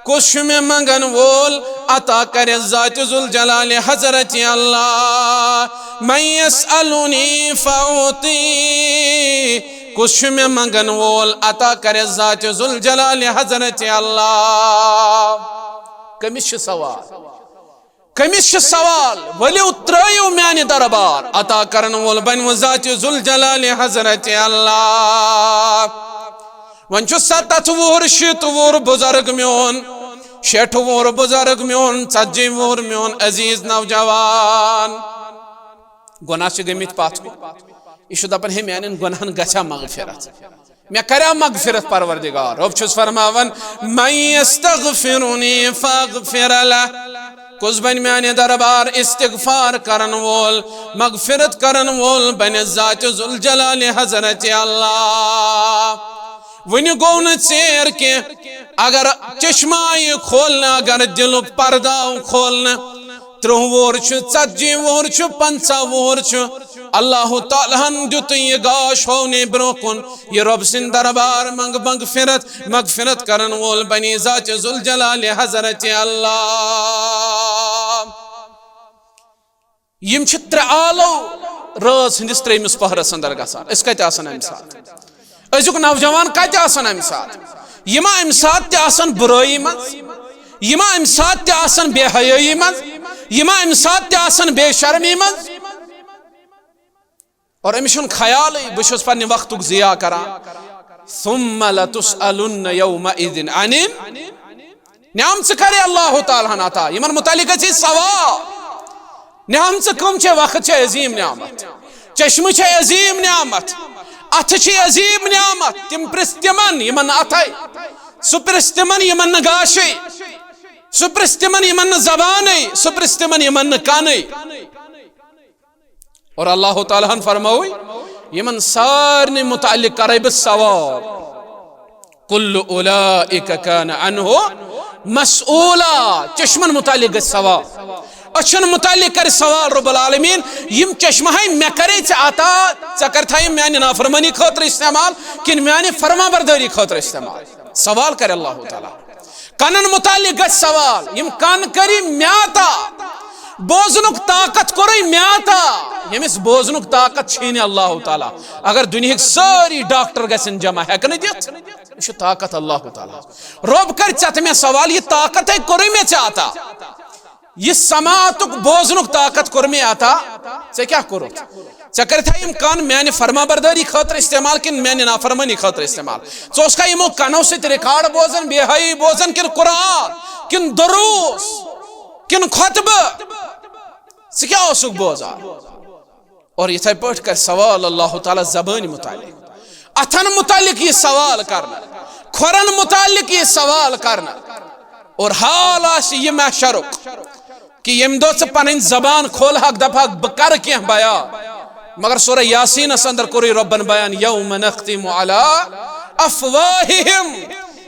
کُس چھُ مےٚ منگن وول، عطا کرِ ذات ذوالجلال حضرت اللہ۔ من یسألنی فاعطی، کُس چھُ مےٚ منگن وول، عطا کرِ ذات ذوالجلال حضرت اللہ۔ کٔمِس چھُ سوال؟ کٔمِس چھُ سوال؟ ؤلِو ترٲیِو میانہِ دربار، عطا کرن وول بنہِ وۄنۍ ذات ذوالجلال حضرت اللہ۔ وۄنۍ چھُ ستتھ وُہُر، شیٖتھ وُہُر بُزرگ میون، شیٹھ وُہُر بُزرگ میون، ژتجی وُہُر میون عزیز نوجوان۔ گۄناہ چھِ گٔمٕتۍ پتھ کُن۔ یہِ چھُ دپان، ہے، میانٮ۪ن گۄناہن گژھِ ہا مغفرت، مےٚ کرِ ہا مغفرت پروردگار۔ رۄب چھُس فرماوان، من یستغفرنی فاغفر لہ، کُس بنہِ میانہِ دربار استغفار کرن وول، مغفرت کرن وول بنہِ ذات ذوالجلال حضرت اللہ۔ وُنہِ گوٚو نہٕ ژیر کینٛہہ، اگر چشمہ آیہِ کھولنہٕ، اگر دلُک پردٕ آو کھولنہٕ، ترٕٛہ وُہُر چھُ، ژتجی وُہُر چھُ، پنٛژاہ وُہُر چھُ، اللہ تعالیٰ ہن دیُت یہِ گاش ہونے برونٛہہ کُن، یہِ رۄب سٕنٛدِ دربار منٛگ مغفرت، مغفرت کرن وول بنی ذات ذوالجلال حضرت اللہ۔ یِم چھِ ترٛےٚ آلو رٲژ ہٕنٛدِس ترٛیٚیمِس پہرس اندر گژھان۔ أسۍ کتہِ آسان امہِ ساتہٕ؟ أزیُک نوجوان کتہِ آسان امہِ ساتہٕ؟ یِما امہِ ساتہٕ تہِ آسان بُرٲیی منٛز، یِما امہِ ساتہٕ تہِ آسان بے حیٲیی منٛز، یِما امہِ ساتہٕ تہِ آسان بے شرمی منٛز۔ اور أمِس چھُنہٕ خیالٕے، بہٕ چھُس پننہِ وقتُک ضیاع کران۔ ثم لتسألن یومئذ عن النعیم، ژٕ کرے اللہ تعالیٰ ہن عطا، یِمن متعلق گژھِ سوال۔ نعمژٕ کٕم چھے؟ وقت چھے عظیٖم نعمت، چشمہٕ چھے عظیٖم نعمت، اتھٕ چھے عظیٖم نعمت۔ تِم پرژھ تِمن، یِمن نہٕ اتھے، سُہ پرژھ تِمن، یِمن نہٕ گاشے، سُہ پرژھ تِمن، یِمن نہٕ زبانے، سُہ پرژھ تِمن، یِمن نہٕ کنے۔ اور اللہ تعالیٰ ہن فرمووُے، یِمن سارنٕے متعلق کرے بہٕ سوال۔ کل اولئک کان عنہ مسئولا، چشمن متعلق گژھِ سوال۔ أچھن متعلق کرِ سوال رب العالمین، یِم چشمہٕ ہاے مےٚ کرے ژےٚ عطا، ژےٚ کرتھا یِم میانہِ نافرمٲنی خٲطرٕ استعمال کِنہٕ میانہِ فرما بردٲری خٲطرٕ استعمال؟ سوال کرِ اللہ تعالیٰ۔ کنن متعلق گژھِ سوال، یِم کن کری مےٚ عطا، بوزنُک طاقت کوٚرُے مےٚ عطا، ییٚمِس بوزنُک طاقت چھیی نہٕ اللہ تعالیٰ۔ اگر دُنیہٕکۍ سٲری ڈاکٹر گژھن جمع، ہیٚکہِ نہٕ دِتھ۔ یہِ چھُ طاقت اللہ تعالیٰ۔ رب کرِ ژےٚ تہٕ مےٚ سوال، یہِ طاقت ہے کوٚرُے مےٚ ژےٚ عطا، یہِ سماعتُک بوزنُک طاقت کوٚر مےٚ عطا، ژےٚ کیٛاہ کوٚرُتھ؟ ژےٚ کٔرِتھا یِم کن میانہِ فرما بردٲری خٲطرٕ استعمال کِنہٕ میانہِ نافرمٲنی خٲطرٕ استعمال؟ ژٕ اوسکھا یِمو کنو سۭتۍ ریکارڈ بوزان، بے حیٲیی بوزان، کِنہٕ قرآن، کِنہٕ دروس، کِنہٕ خطبہٕ؟ ژٕ کیٛاہ اوسُکھ بوزان؟ اور یِتھے پٲٹھۍ کرِ سوال اللہ تعالیٰ زبٲنۍ متعلق، اتھن متعلق یہِ سوال کرنہٕ، کھۄرن متعلق یہِ سوال کرنہٕ۔ اور حال آسہِ یہِ محشرُک کہِ ییٚمہِ دۄہ ژٕ پنٕنۍ زبان کھولہکھ، دپہکھ بہٕ کرٕ کینٛہہ بیان، مگر سورہ یاسینس اندر کوٚرُے رۄبن بیان، یوم نختم علی افواہہم،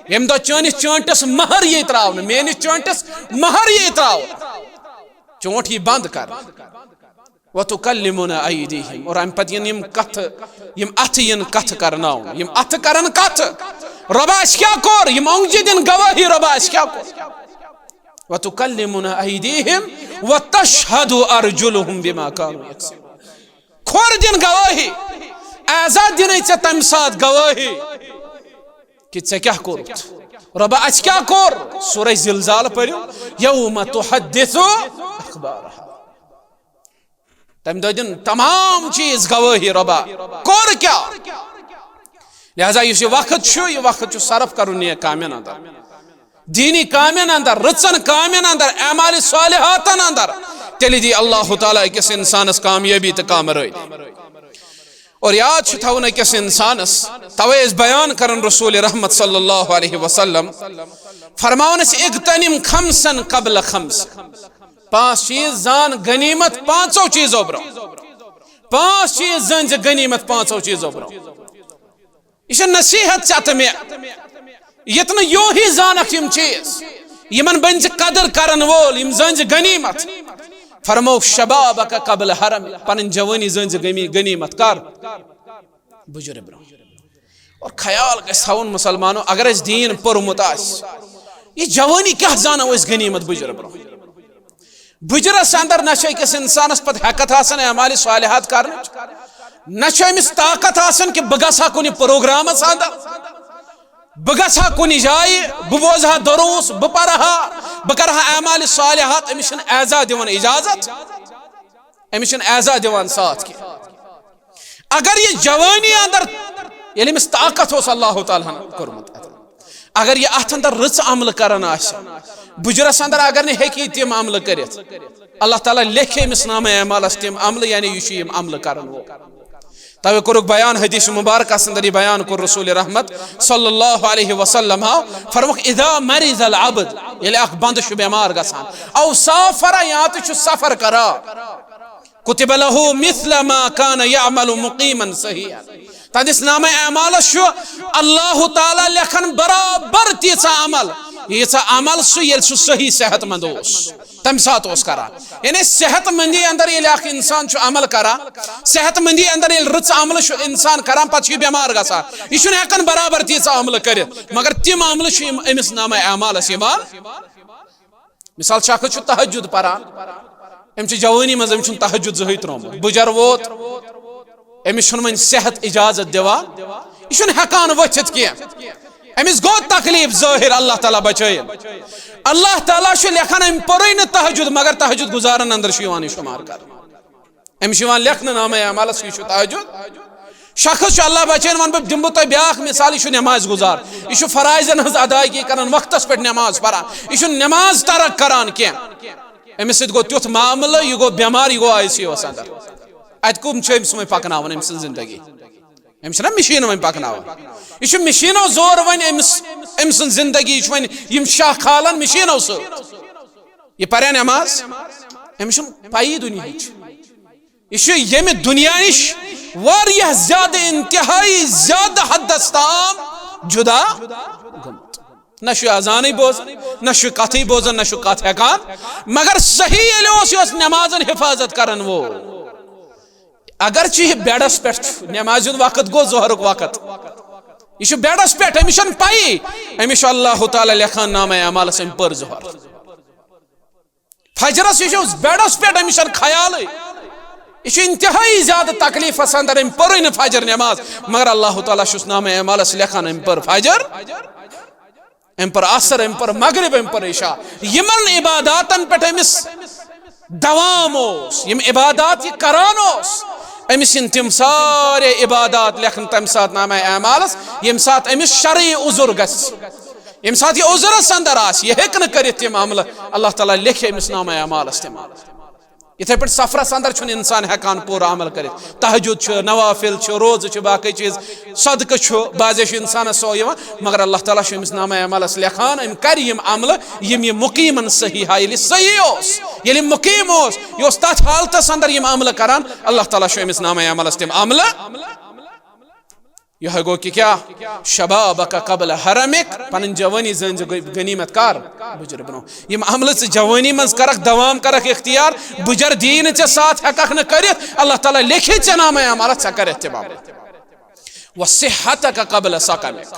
ییٚمہِ دۄہ چٲنِس چٲنٹس مہر یی تراونہٕ، میٲنِس چٲنٹس مہر یی تراونہٕ، چونٹ یی بند کرنہٕ۔ وتکلمنا ایدیہم، اور امہِ پتہٕ یِن یِم کتھٕ، یِم اتھٕ یِن کتھٕ کرناونہٕ، یِم اتھٕ کرن کتھٕ، رۄبا اسہِ کیٛاہ کوٚر؟ یِم اونگجہِ دِن گوٲہی، رۄبا اسہِ کیٛاہ کوٚر؟ وتکلمنا ایدیہم وتشہد ارجلہم بما کانوا یکسبون۔ کھۄر دِن گوٲہی، اعضا دِنے ژےٚ تمہِ ساتہٕ گوٲہی کہِ ژےٚ کیٛاہ کوٚرُتھ؟ رۄبا اسہِ کیٛاہ کوٚر؟ سورہ زلزال پٔرِو، یوم تحدث اخبارہا۔ تمہِ دۄہ دِن تمام چیز گوٲہی، رۄبا کوٚر کیٛاہ؟ لہذا یُس یہِ وقت چھُ، یہِ وقت چھُ صرف کرُن نیک کامٮ۪ن اندر، دینی کامٮ۪ن اندر، رٕژن کامٮ۪ن اندر، اعمال صالحاتن اندر۔ تیٚلہِ دی اللہ تعالیٰ أکِس انسانس کامیٲبی تہٕ کامرٲدی۔ اور یاد چھُ تھاوُن أکِس انسانس، توے ٲسۍ بیان کران رسول رحمت صلی اللہ علیہ وسلم، فرماوان ٲسۍ، اغتنم خمسا قبل خمس، پانٛژھ چیز زان غنیمت پانٛژو چیزو برونٛہہ۔ پانٛژھ چیز زٲنۍ زِ غنیمت پانٛژو چیزو برونٛہہ۔ یہِ چھِ نصیحت ژےٚ تہٕ مےٚ، ییٚتہِ نہٕ یوہی زانکھ یِم چیز، یِمن بٔنۍ زِ قدر کرن وول، یِم زٲنۍ زِ غنیمت۔ فرمووُکھ، شبابک قبل حرم، پنٕنۍ جوٲنی زٲنۍ زِ غمی-، غنیمت کر؟ بُجرٕ برونٛہہ۔ اور خیال گژھِ تھاوُن مسلمانو، اگر اسہِ دین پوٚرمُت آسہِ، یہِ جوٲنی کیٛاہ زانو أسۍ غنیمت بُجرٕ برونٛہہ؟ بُجرس اندر نہ چھُ أکِس انسانس پتہٕ ہیکتھ آسان اعمال صالحات کرنٕچ، نہ چھُ أمِس طاقت آسان کہِ بہٕ گژھٕ ہا کُنہِ پروگرامس اندر، بہٕ گژھٕ ہا کُنہِ جایہِ، بہٕ بوزٕ ہا دروس، بہٕ پرٕ ہا، بہٕ کرٕ ہا اعمال صالحات۔ أمِس چھُنہٕ اعضا دِوان اجازت، أمِس چھُنہٕ اعضا دِوان ساتھ کینٛہہ۔ اگر یہِ جوٲنی اندر، ییٚلہِ أمِس طاقت اوس اللہ تعالیٰ ہن کوٚرمُت، اگر یہِ اتھ اندر رٕژ عملہٕ کران آسہِ، بُجرس اندر اگر نہٕ ہیٚکہِ یہِ تِم عملہٕ کٔرِتھ، اللہ تعالیٰ لیکھِ أمِس نامہ اعمالس تِم عملہٕ، یعنی یہِ چھُ یِم عملہٕ کران وول۔ توے کوٚرُکھ بیان حدیث مبارکس اندر، یہِ بیان کوٚر رسول رحمت صلی اللہ علیہ وسلم ہاو، فرمووُکھ، اذا مرض العبد، ییٚلہِ اکھ بندٕ چھُ بٮ۪مار گژھان، او سافر، یا تہِ چھُ سفر کران، کتب له مثل ما كان يعمل مقيما صحيحا۔ تہنٛدِس نامہ اعمالس چھُ اللہ تعالیٰ لیکھان برابر تیٖژاہ عمل، ییٖژاہ عمل سُہ ییٚلہِ سُہ صحیح صحت مند اوس، تمہِ ساتہٕ اوس کران۔ یعنی صحت مندی اندر ییٚلہِ اکھ انسان چھُ عمل کران، صحت مندی اندر ییٚلہِ رٕژ عملہٕ چھُ انسان کران، پتہٕ چھُ یہِ بٮ۪مار گژھان، یہِ چھُنہٕ ہٮ۪کان برابر تیٖژاہ عملہٕ کٔرِتھ، مگر تِم عملہٕ چھِ أمِس نامہ اعمالس یِوان۔ مثال، شخص چھُ تہجد پران، أمۍ چھِ جوٲنی منٛز، أمۍ چھُنہٕ تہجد زٕہٕے ترٛوومُت، بُجر ووت، أمِس چھُنہٕ وۄنۍ صحت اجازت دِوان، یہِ چھُنہٕ ہٮ۪کان ؤتھِتھ کینٛہہ، أمِس گوٚو تکلیف ظٲہِر، اللہ تعالیٰ بچٲیِن۔ اللہ تعالیٰ چھُ لیکھان، أمۍ پوٚرُے نہٕ تہجد، مگر تہجد گزارن اندر چھُ یِوان یہِ شُمار کرنہٕ۔ أمِس چھُ یِوان لیکھنہٕ نامہ اعمالس، یہِ چھُ تہجد۔ شخص چھُ، اللہ بچٲیِن، وَنہٕ بہٕ، دِمہٕ بہٕ تۄہہِ بیٛاکھ مثال، یہِ چھُ نماز گزار، یہِ چھُ فرائضن ہٕنٛز ادائیگی کران، وقتس پٮ۪ٹھ نماز پران، یہِ چھُنہٕ نماز ترک کران کینٛہہ۔ أمِس سۭتۍ گوٚو تیُتھ معاملہٕ، یہِ گوٚو بٮ۪مار، یہِ گوٚو آئی سی یوٗہس اندر۔ اتہِ کُم چھِ أمِس وۄنۍ پکناوان أمۍ سٕنٛز زندگی؟ أمِس چھِنہ مشیٖن وۄنۍ پکناوان؟ یہِ چھُ مشیٖنو زور وۄنۍ أمِس، أمۍ سٕنٛز زندگی چھِ وۄنۍ یِم شاہ کھالان مشیٖنو سۭتۍ۔ یہِ پرِ نماز، أمِس چھُنہٕ پَیی دُنیہٕچ۔ یہِ چھُ ییٚمہِ دُنیا نِش واریاہ زیادٕ، انتہائی زیادٕ حدس تام جدا گوٚمُت۔ نہ چھُ اذانٕے بوزان، نہ چھُ کتھٕے بوزان، نہ چھُ کتھ ہٮ۪کان۔ مگر صحیح ییٚلہِ اوس، یہِ اوس نٮ۪مازن حفاظت کرن وول۔ اگرچہِ یہِ بیڈس پٮ۪ٹھ چھُ، نٮ۪مازِ ہُنٛد وقت گوٚو، ظہرُک وقت، یہِ چھُ بیڈس پٮ۪ٹھ، أمِس چھَنہٕ پَیی، أمِس چھُ اللہ تعالیٰ لیکھان نامہ اعمالس، أمۍ پٔر ظہر۔ فجرس، یہِ چھُ بیڈس پٮ۪ٹھ، أمِس چھَنہٕ خیالٕے۔ یہِ چھُ انتہٲیی زیادٕ تکلیفس اندر، أمۍ پٔرٕے نہٕ فجر نٮ۪ماز، مگر اللہ تعالیٰ چھُس نامہ اعمالس لیکھان، أمۍ پٔر فجر، أمۍ پٔر عصر، أمۍ پٔر مغرب، أمۍ پٔر عشاء۔ یِمن عباداتن پٮ۪ٹھ أمِس دوام اوس، یِم عبادات یہِ کران اوس، أمِس یِن تِم سارے عبادات لیکھنہٕ تَمہِ ساتہٕ نامہ اعمالس، ییٚمہِ ساتہٕ أمِس شرعی عذر گژھِ، ییٚمہِ ساتہٕ یہِ عذرس اندر آسہِ، یہِ ہیٚکہِ نہٕ کٔرِتھ تِم عملہٕ، اللہ تعالیٰ لیکھِ أمِس نامہ اعمالس تِم۔ یِتھے پٲٹھۍ سفرس اندر چھُنہٕ انسان ہٮ۪کان پوٗرٕ عمل کٔرِتھ۔ تہجد چھُ، نوافل چھُ، روزٕ چھُ، باقٕے چیٖز، صدقہٕ چھُ، بعضے چھُ انسانس سۄ یِوان، مگر اللہ تعالیٰ چھُ أمِس نامہ عملس لیکھان، أمۍ کرِ یِم عملہٕ، یِم یہِ مُقیٖمن صحیح ہا، ییٚلہِ صحیح اوس، ییٚلہِ مُقیٖم اوس، یہِ اوس تتھ حالتس اندر یِم عملہٕ کران، اللہ تعالیٰ چھُ أمِس نامہ عملس تِم عملہٕ۔ یِہوٚے گوٚو کہِ کیٛاہ؟ شبابک قبل حرمک، پنٕنۍ جوٲنی زٲنۍ زِ غنیمت کر؟ بُجرٕ برونٛہہ۔ یِم عملہٕ ژٕ جوٲنی منٛز کرکھ، دوام کرکھ اختیار، بُجر دی نہٕ ژےٚ ساتھ ہٮ۪ککھ نہٕ کٔرِتھ، اللہ تعالیٰ لیکھِ ژےٚ نامہ اعمالس، ژےٚ کر اہتمام۔ وصحتک قبل سقمک،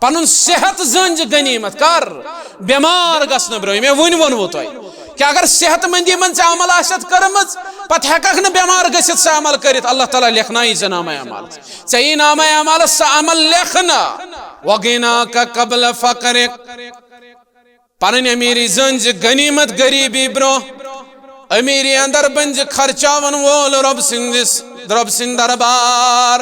پنُن صحت زٲنۍ زِ غنیمت کر، بٮ۪مار گژھنہٕ برونٛہہ، مےٚ وُنۍ ووٚنوُ تۄہہِ۔ کہ اگر صحت مندی منٛز ژےٚ عمل آسٮ۪تھ کٔرمٕژ، پتہٕ ہٮ۪ککھ نہٕ بٮ۪مار گٔژھِتھ سُہ عمل کٔرِتھ، اللہ تعالیٰ لیکھناوی ژےٚ نامہ اعمالس۔ ژےٚ یی نامہ اعمالس سُہ عمل لیکھنہٕ۔ وغناک قبل فقرک، پنٕنۍ امیٖری زٲنۍ زِ غنیمت، غریٖبی برونٛہہ۔ امیٖری اندر بٔنۍ زِ خرچاون وول رۄب سٕنٛدِس، رۄب سٕنٛدِ دربار۔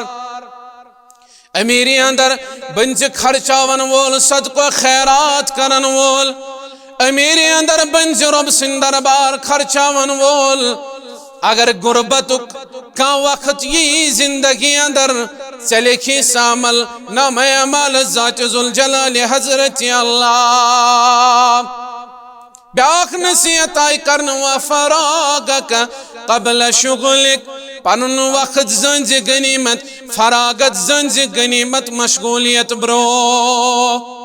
امیٖری اندر بٔنۍ زِ خرچاون وول، صدقہٕ خیرات کرن وول۔ امیٖری اندر بٔنۍ زِ رۄب سٕنٛدِ دربار خرچاون وول۔ اگر غربتُک کانٛہہ وقت یی زندگی اندر، ژےٚ لیکھی سُہ عمل نامہ اعمال ذات ذوالجلال حضرت اللہ۔ بیاکھ نصیحت آیہِ کرنہٕ، وفراغک قبل شغلک، پنُن وقت زٲنۍ زِ غنیمت، فراغت زٲنۍ زِ غنیمت، مشغولیت برونٛہہ۔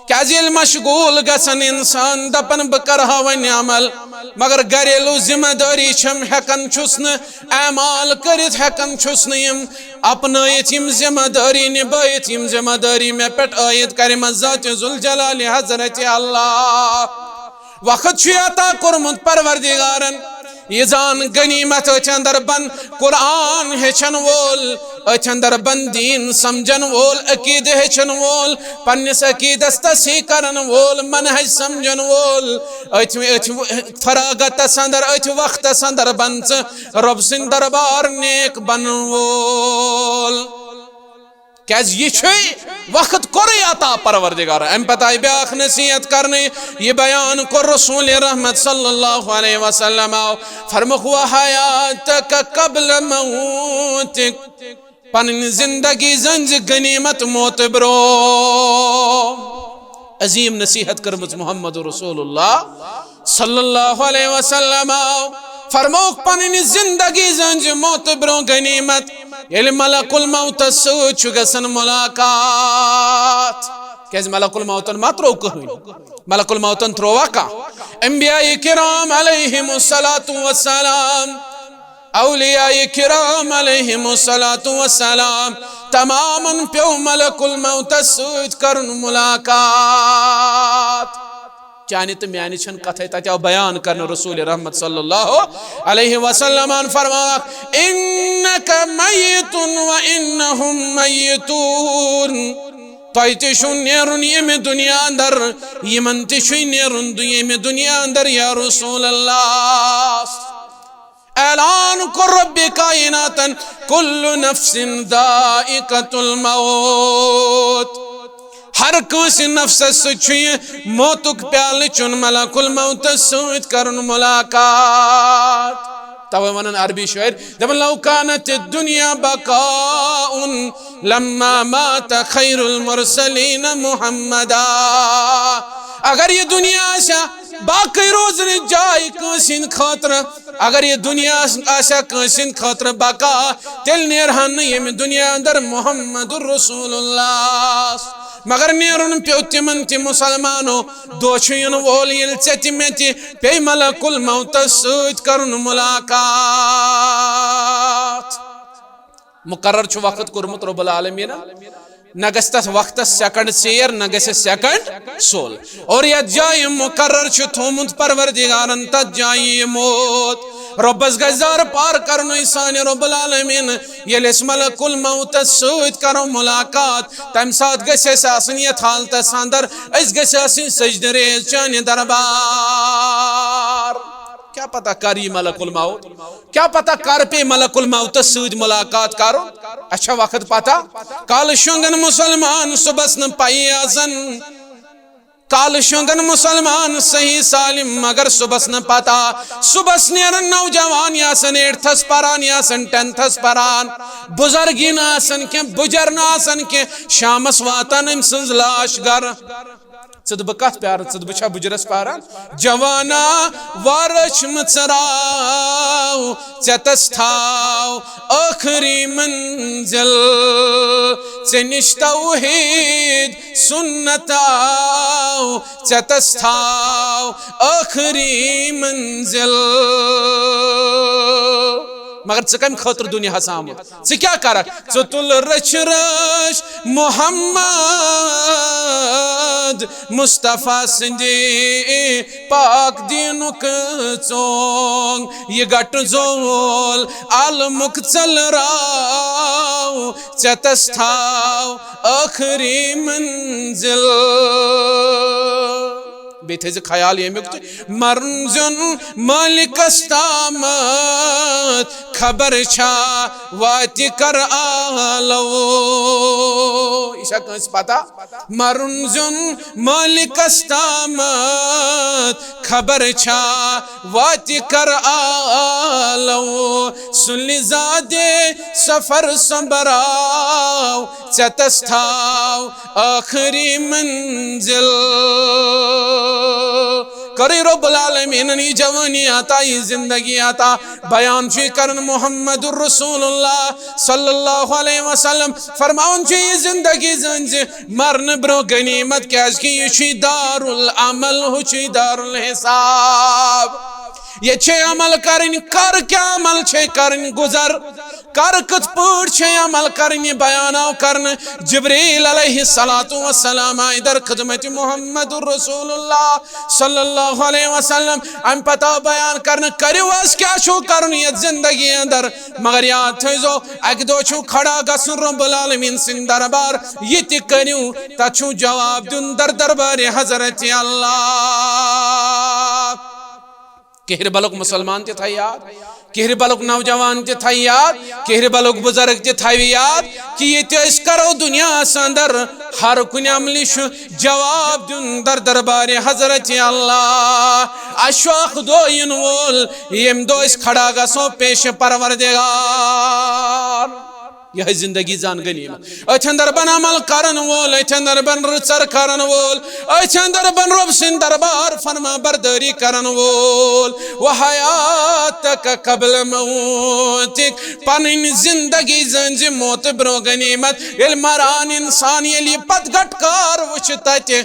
کیازِ ییٚلہِ مشغول گژھن انسان، دپان بہٕ کرٕ ہا وۄنۍ عمل، مگر گھریلو ذمہ دٲری چھم، ہٮ۪کان چھُس نہٕ اعمال کٔرِتھ، ہٮ۪کان چھُس نہٕ یِم اپنٲیِتھ، یِم ذمہ دٲری نبٲیِتھ، یِم ذمہ دٲری مےٚ پٮ۪ٹھ عٲید کرِمژ ذات ذوالجلال حضرت اللہ۔ وقت چھُ عطا کوٚرمُت پروردگارن، یہِ زان غنیمت أچھ اندر بند قرآن ہیٚچھن وول، أچھ اندر بند دین سمجھن وول، عقیدٕ ہیٚچھن وول، پننِس عقیدس تصحیح کرن وول، منہج سمجھن وول، أتھۍ، أتھۍ فراغتس اندر، أتھۍ وقتس اندر بن ژٕ رۄب سٕنٛدِ دربار نیک بنن وول۔ کیازِ یہِ چھُے وقت کوٚرُے عطا پروردگار۔ امہِ پتہٕ آیہِ بیاکھ نصیحت کرنہٕ، یہِ بیان کوٚر رسول رحمت صلی اللہ علیہ وسلم، فرمووُکھ، وحیاتک قبل موتک، پنٕنۍ زندگی زٲنۍ زِ غنیمت موت برونٛہہ۔ عظیم نصیحت کٔرمٕژ محمد رسول اللہ صلی اللہ علیہ وسلم۔ فرمووُکھ، پنٕنۍ زندگی زٲنۍ زِ موت برونٛہہ غنیمت، ییٚلہِ ملک الموتس سۭتۍ چھُ گژھان ملاقات۔ کیازِ ملک الموتن ما ترٛوو کٕہٕنۍ؟ ملک الموتن ترٛووا کانٛہہ؟ انبیاء کرام علیہم الصلوۃ والسلام، اولیاء کرام علیہم الصلوۃ والسلام، تمامن پیوٚو ملک الموتس سۭتۍ کرُن ملاقات۔ چانہِ تہٕ میانہِ چھنہٕ کتھے، تتہِ آو بیان کرنہٕ رسول رحمت صلی اللہ علیہ وسلمن فرماوان، انک میت و انہم میتون، تۄہہِ تہِ چھُو نیرُن ییٚمہِ دُنیا اندر، یِمن تہِ چھُے نیرُن دُ-، ییٚمہِ دُنیا اندر یا رسول اللہ۔ اعلان کوٚر رۄبِ کائناتن، کل نفس ذائقۃ الموت، ہر کٲنٛسہِ نفسس سۭتۍ چھُ یہِ موتُک پیالہٕ چیوٚن، ملک الموتس سۭتۍ کرُن ملاقات۔ توے ونان عربی شٲعر، دپان، لو کانت الدنیا بقاء لما مات خیر المرسلین محمدا۔ اگر یہِ دُنیا آسہِ ہا باقٕے روزنٕچ جاے کٲنٛسہِ ہٕنٛدِ خٲطرٕ، اگر یہِ دُنیا آسہِ ہا کٲنٛسہِ ہٕنٛدِ خٲطرٕ بقا، تیٚلہِ نیرہن نہٕ ییٚمہِ دُنیا اندر محمد رسول اللہ۔ مگر نیرُن پیوٚو تِمن تہِ مُسلمانو، دۄہ چھُ یِنہٕ وول ییٚلہِ ژےٚ تہِ مےٚ تہِ پیٚیہِ ملک الموتس سۭتۍ کرُن ملاقات۔ مقرر چھُ وقت کوٚرمُت رب العالمیٖنن، نہ گژھِ تتھ وقتس سیکنڈ ژیر، نہ گژھِ سیکنڈ سوٚل۔ اور یتھ جایہِ مقرر چھُ تھوٚومُت پروردگارن، تتھ جایہِ یہِ موت۔ رۄبس گژھِ زارٕ پار کرنُے سانہِ رب العالمیٖن۔ ییٚلہِ أسۍ ملک الموتس سۭتۍ کرو ملاقات، تمہِ ساتہٕ گژھِ اَسہِ آسٕنۍ یتھ حالتس اندر، أسۍ گژھِ آسٕنۍ سجدٕ ریز چانہِ دربار۔ کیا پتہ کر یی ملک الموت، کیا پتہ کر پیٚیہِ ملک الموتس سۭتۍ ملاقات کرُن۔ اچھا وقت پتہ، کالہٕ شۄنٛگن مُسلمان، صبحس نہٕ پَیی آسان۔ کالہٕ شۄنٛگن مُسلمان صحیح سالم، مگر صبحس نہٕ پتہ۔ صبحس نیرن نوجوان، یہِ آسن ایٹتھس پران، یہِ آسن ٹینتھس پران، بُزرگ یہِ نہٕ آسن کینٛہہ، بُجر نہٕ آسن کینٛہہ۔ شامس واتان أمۍ سٕنٛز لاش گرٕ۔ ژٕ تہٕ بہٕ کتھ پیارٕ، ژٕ تہٕ بہٕ چھا بُجرس پیاران؟ جوانا، وارچھ مہ ژراو، ژےٚ تس تھاو ٲخری منزل۔ ژےٚ نِش توحید سنت آو، ژےٚ تس تھاو ٲخری منزل۔ مگر ژٕ کمہِ خٲطرٕ دُنیاہس آمُت؟ ژٕ کیٛاہ کرکھ؟ ژٕ تُل رٔچھِ رٲچھ محمد مصطفیٰ سٕنٛدِ پاک دیٖنُک ژونٛگ۔ یہِ گٹہٕ زول عالمُک ژٔلراو، ژےٚ تس تھاو ٲخری منزل۔ بیٚیہِ تھٲیزِ خیال ییٚمیُک تہِ، مرُن زیُن مٲلِکس تامتھ، خبر چھا واتہِ کر عالو۔ یہِ چھا کٲنٛسہِ پتہ؟ مرُن زیُن مٲلِکس تامتھ، خبر چھا واتہِ کر عالو۔ سُلہِ زادے سفر سۄمبراو، ژےٚ تس تھاو ٲخری منزل۔ کٔرٕے رب العالمیٖنن یہِ جوٲنی عطا، یہِ زندگی عطا۔ بیان چھُ یہِ کران محمد رسول اللہ صلی اللہ علیہ وسلم، فرماوان چھُ یہِ زندگی زٲنۍ زِ مرنہٕ برونٛہہ غنیمت، کیازِ کہِ یہِ چھُے دارالعمل، ہُہ چھُے دارالحساب۔ ییٚتہِ چھے عمل کرٕنۍ، کر کیٛاہ عمل چھے کرٕنۍ، گُزر۔ کر کِتھ پٲٹھۍ چھے عمل کرٕنۍ، یہِ بیان آو کرنہٕ۔ جبریل علیہ الصلوۃ والسلام آیہِ در خدمت محمد رسول اللہ صلی اللہ علیہ وسلم۔ امہِ پتہٕ آو بیان کرنہٕ، کٔرِو حظ کیٛاہ چھُو کرُن یتھ زندگی اندر۔ مگر یاد تھٲیزیو، اکہِ دۄہ چھُو کھڑا گژھُن رب العالمین سٕنٛدِ دربار، یہِ تہِ کٔرِو، تتھ چھُو جواب دیُن در دربارِ حضرت اللہ۔ کہربلُک مُسلمان تہِ تھاوِ یاد، کہربلُک نوجوان تہِ تھاوِ یاد، کہربلُک بُزرگ تہِ تھاوِ یاد کہِ یہِ تہِ أسۍ کرو دُنیاہس اندر، ہر کُنہِ عملہِ چھُ جواب دیُن در دربارِ حضرت اللہ۔ اَسہِ چھُ اکھ دۄہ یِنہٕ وول، ییٚمہِ دۄہ أسۍ کھڑا گژھو پیش پروردگار۔ یِہوٚے زندگی زان غنیمت۔ أتھۍ اندر بن عمل کرن وول، أتھۍ اندر بن رٕژر کرن وول، أتھۍ اندر بن رۄب سٕنٛدۍ دربار فرما بردٲری کرن وول۔ وحیاتک قبل موتک، پنٕنۍ زندگی زٲنۍ زِ موتہٕ برونٛہہ غنیمت۔ ییٚلہِ مران انسان، ییٚلہِ یہِ پتہٕ گٹہٕ کار وٕچھِ تتہِ،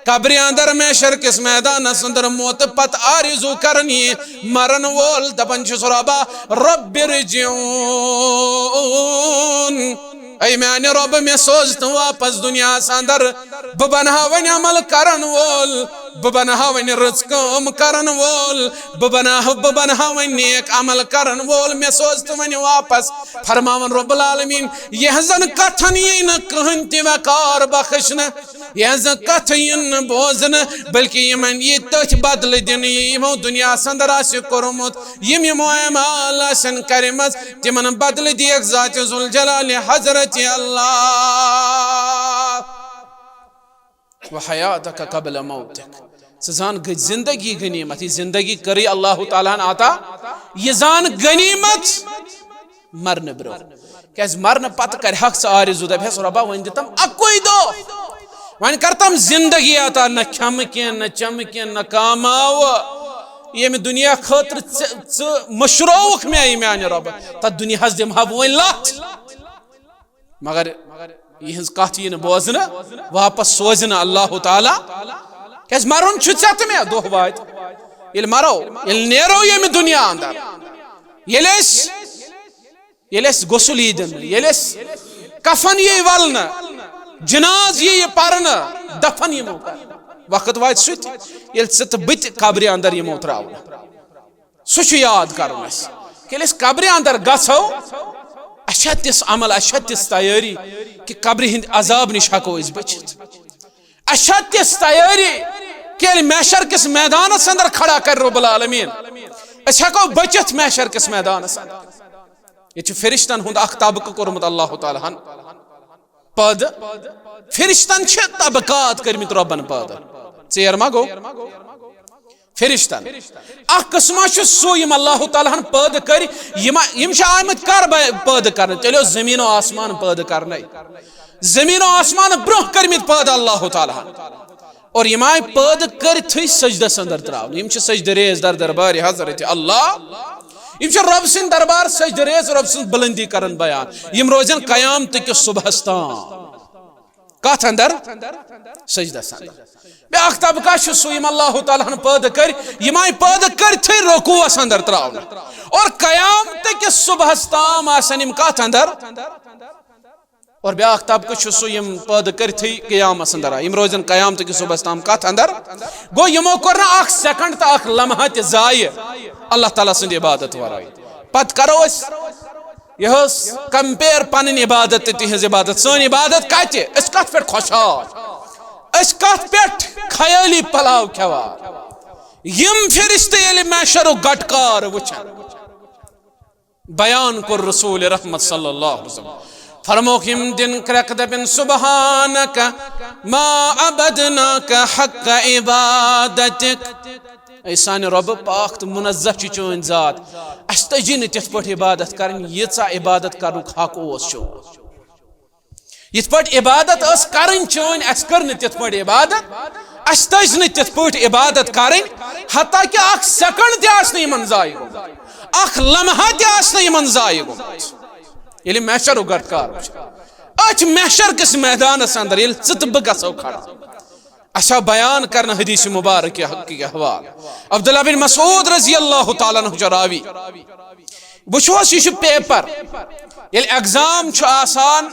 قبرِ اندر محشر کِس میدانس اندر موتہٕ پتہٕ آرزو کران یہِ مرن وول، دپان چھُس، رۄبا، رب ارجعون، اے میانہِ رۄبہٕ، مےٚ سوز تہٕ واپس دُنیاہس اندر، بہٕ بنہٕ ہا وۄنۍ عمل کرن وول، بہٕ بنہٕ ہا وۄنۍ رٕژ کٲم کرن وول، بہٕ بنہٕ ہا، بہٕ بنہٕ ہا وۄنۍ نیک عمل کرن وول، مےٚ سوز تہٕ وۄنۍ واپس۔ فرماوان رب العالمین، یِہنٛزن کتھن یی نہٕ کٕہٕنۍ تہِ وقار بخشنہٕ۔ یِہنٛزٕ کتھٕ یِن نہٕ بوزنہٕ، بلکہِ یِمن یی تٔتھۍ بدلہٕ دِنہٕ، یہِ یِمو دُنیاہس اندر آسہِ کوٚرمُت، یِم یِمو اعمال آسن کرِمژ، تِمن بدلہٕ دِیکھ ذاتِ ذوالجلال حضرت اللہ۔ وحیاتک قبل موتک۔ ژٕ زان گٔے زندگی غنیمت، یہِ زندگی کٔرٕے اللہ تعالیٰ ہن عطا، یہِ زان غنیمت۔ مرنہٕ برونٛہہ۔ کیازِ مرنہٕ پتہٕ کرِ ہکھ ژٕ آرزو، دپہِ ہس، رۄبا، وۄنۍ دِتم اکُے دۄہ، وۄنۍ کر تم زندگی عطا، نہ کھٮ۪مہٕ کینٛہہ، نہ چمہٕ کینٛہہ، نہ کاماوٕ۔ ییٚمہِ دُنیا خٲطرٕ ژٕ، ژٕ مٔشرووُکھ مےٚ، یہِ میانہِ رۄبہٕ، تتھ دُنیاہس دِمہٕ ہا بہٕ وۄنۍ لتھ۔ مگر یِہنٛز کتھ یی نہٕ بوزنہٕ، واپس سوزِ نہٕ اللہ تعالیٰ۔ کیازِ مرُن چھُ ژےٚ تہٕ مےٚ، دۄہ واتہِ ییٚلہِ مرو، ییٚلہِ نیرو ییٚمہِ دُنیا اندر، ییٚلہِ أسۍ ییٚلہِ اَسہِ غسل یی دِنہٕ، ییٚلہِ اَسہِ کفن یی ولنہٕ، جناز یی پرنہٕ، دفن یِمو کرنہٕ، وقت واتہِ سُہ تہِ، ییٚلہِ ژٕ تہٕ بہٕ تہِ قبرِ اندر یِمو تراونہٕ۔ سُہ چھُ یاد کرُن اَسہِ۔ ییٚلہِ أسۍ قبرِ اندر گژھو، اَسہِ چھا تِژھ عمل، اَسہِ چھا تِژھ تیٲری کہِ قبرِ ہٕنٛدِ عذاب نِش ہٮ۪کو أسۍ بٔچِتھ؟ اَسہِ چھا تِژھ تیٲری کہِ ییٚلہِ محشر کِس میدانس اندر کھڑا کرِ رب العالمین، أسۍ ہٮ۪کو بٔچِتھ محشر کِس میدانس اندر؟ ییٚتہِ چھُ فرشتن ہُنٛد اکھ طبقہٕ کوٚرمُت اللہ تعالیٰ ہن پٲدٕ۔ فرشتن چھِ طبقات کٔرمٕتۍ رۄبن پٲدٕ۔ ژیر ما گوٚو؟ فرشتن۔ اکھ قٕسما چھُ سُہ، یِم اللہ تعالیٰ ہن پٲدٕ کٔرۍ، یِم، یِم چھِ آمٕتۍ کر بہ-، پٲدٕ کرنہٕ؟ تیٚلہِ اوس زٔمیٖن و آسمان پٲدٕ کرنے۔ زٔمیٖن و آسمان برٛونٛہہ کٔرمٕتۍ پٲدٕ اللہ تعالیٰ ہن۔ اور یِم آے پٲدٕ کٔرتھٕے سجدس اندر تراونہٕ۔ یِم چھِ سجدٕ ریز در دربارِ حضرت اللہ۔ یِم چھِ رۄب سٕنٛدۍ دربار سجدٕ ریز، رۄب سٕنٛز بلندی کران بیان۔ یِم روزن قیامتہٕ کِس صبحس تام۔ کتھ اندر؟ سجدس اندر۔ بیاکھ طبقہ چھُ سُہ، یِم اللہ تعالیٰ ہن پٲدٕ کٔرۍ، یِم آے پٲدٕ کٔرتھٕے رکوعس اندر تراونہٕ۔ اور قیامتہٕ کِس صبحس تام آسن یِم کتھ اندر؟ اور بیاکھ طبقہٕ چھُ سُہ، یِم پٲدٕ کٔرتھٕے قیامس اندر آے، یِم روزن قیامتہٕ کِس صبحس تام کتھ اندر؟ گوٚو، یِمو کوٚر نہٕ اکھ سیکنڈ تہٕ اکھ لمحہ تہِ ضایع اللہ تعالیٰ سٕنٛدِ عبادت ورٲے۔ پتہٕ کرو أسۍ یہِ حظ compare پنٕنۍ عبادت تہٕ تِہنٛز عبادت۔ سٲنۍ عبادت کتہِ؟ أسۍ کتھ پٮ۪ٹھ خۄشحال؟ أسۍ کتھ پٮ۪ٹھ خیٲلی پلاو کھٮ۪وان؟ یِم فرشتہٕ ییٚلہِ محشرُک گٹکار وٕچھن، بیان کوٚر رسول رحمت صلی اللہ علیہ وسلم، فرموکھ، یِم دِن کرٛٮ۪کھ، دَپن، سبحانک ما عبدناک حق عبادتک۔ اے سانہِ رۄبہٕ، پاک تہٕ منزہ چھُ چٲنۍ ذات، اَسہِ تٔجی نہٕ تِتھ پٲٹھۍ عبادت کرٕنۍ، ییٖژاہ عبادت کرنُک حق اوس چون۔ یِتھ پٲٹھۍ عبادت ٲس کرٕنۍ چٲنۍ، اَسہِ کٔر نہٕ تِتھ پٲٹھۍ عبادت، اَسہِ تٔج نہٕ تِتھ پٲٹھۍ عبادت کرٕنۍ، حتیٰ کہِ اکھ سیکنڈ تہِ آسہِ نہٕ یِمن ضایع گوٚمُت، اکھ لمحہ تہِ آسہِ نہٕ یِمن ضایع گوٚمُت۔ ییٚلہِ محشرُک گٹکار وٕچھِ، أتھۍ محشر کِس میدانس اندر ییٚلہِ ژٕ تہٕ بہٕ گژھو کھڑا، اَسہِ آو بیان کرنہٕ حدیث مبارک کہِ حوالہٕ۔ عبداللہ بن مسعود رضی اللہ تعالیٰ عنہ چھُ راوی۔ وٕچھو حظ، یہِ چھُ پیپر۔ ییٚلہِ ایگزام چھُ آسان،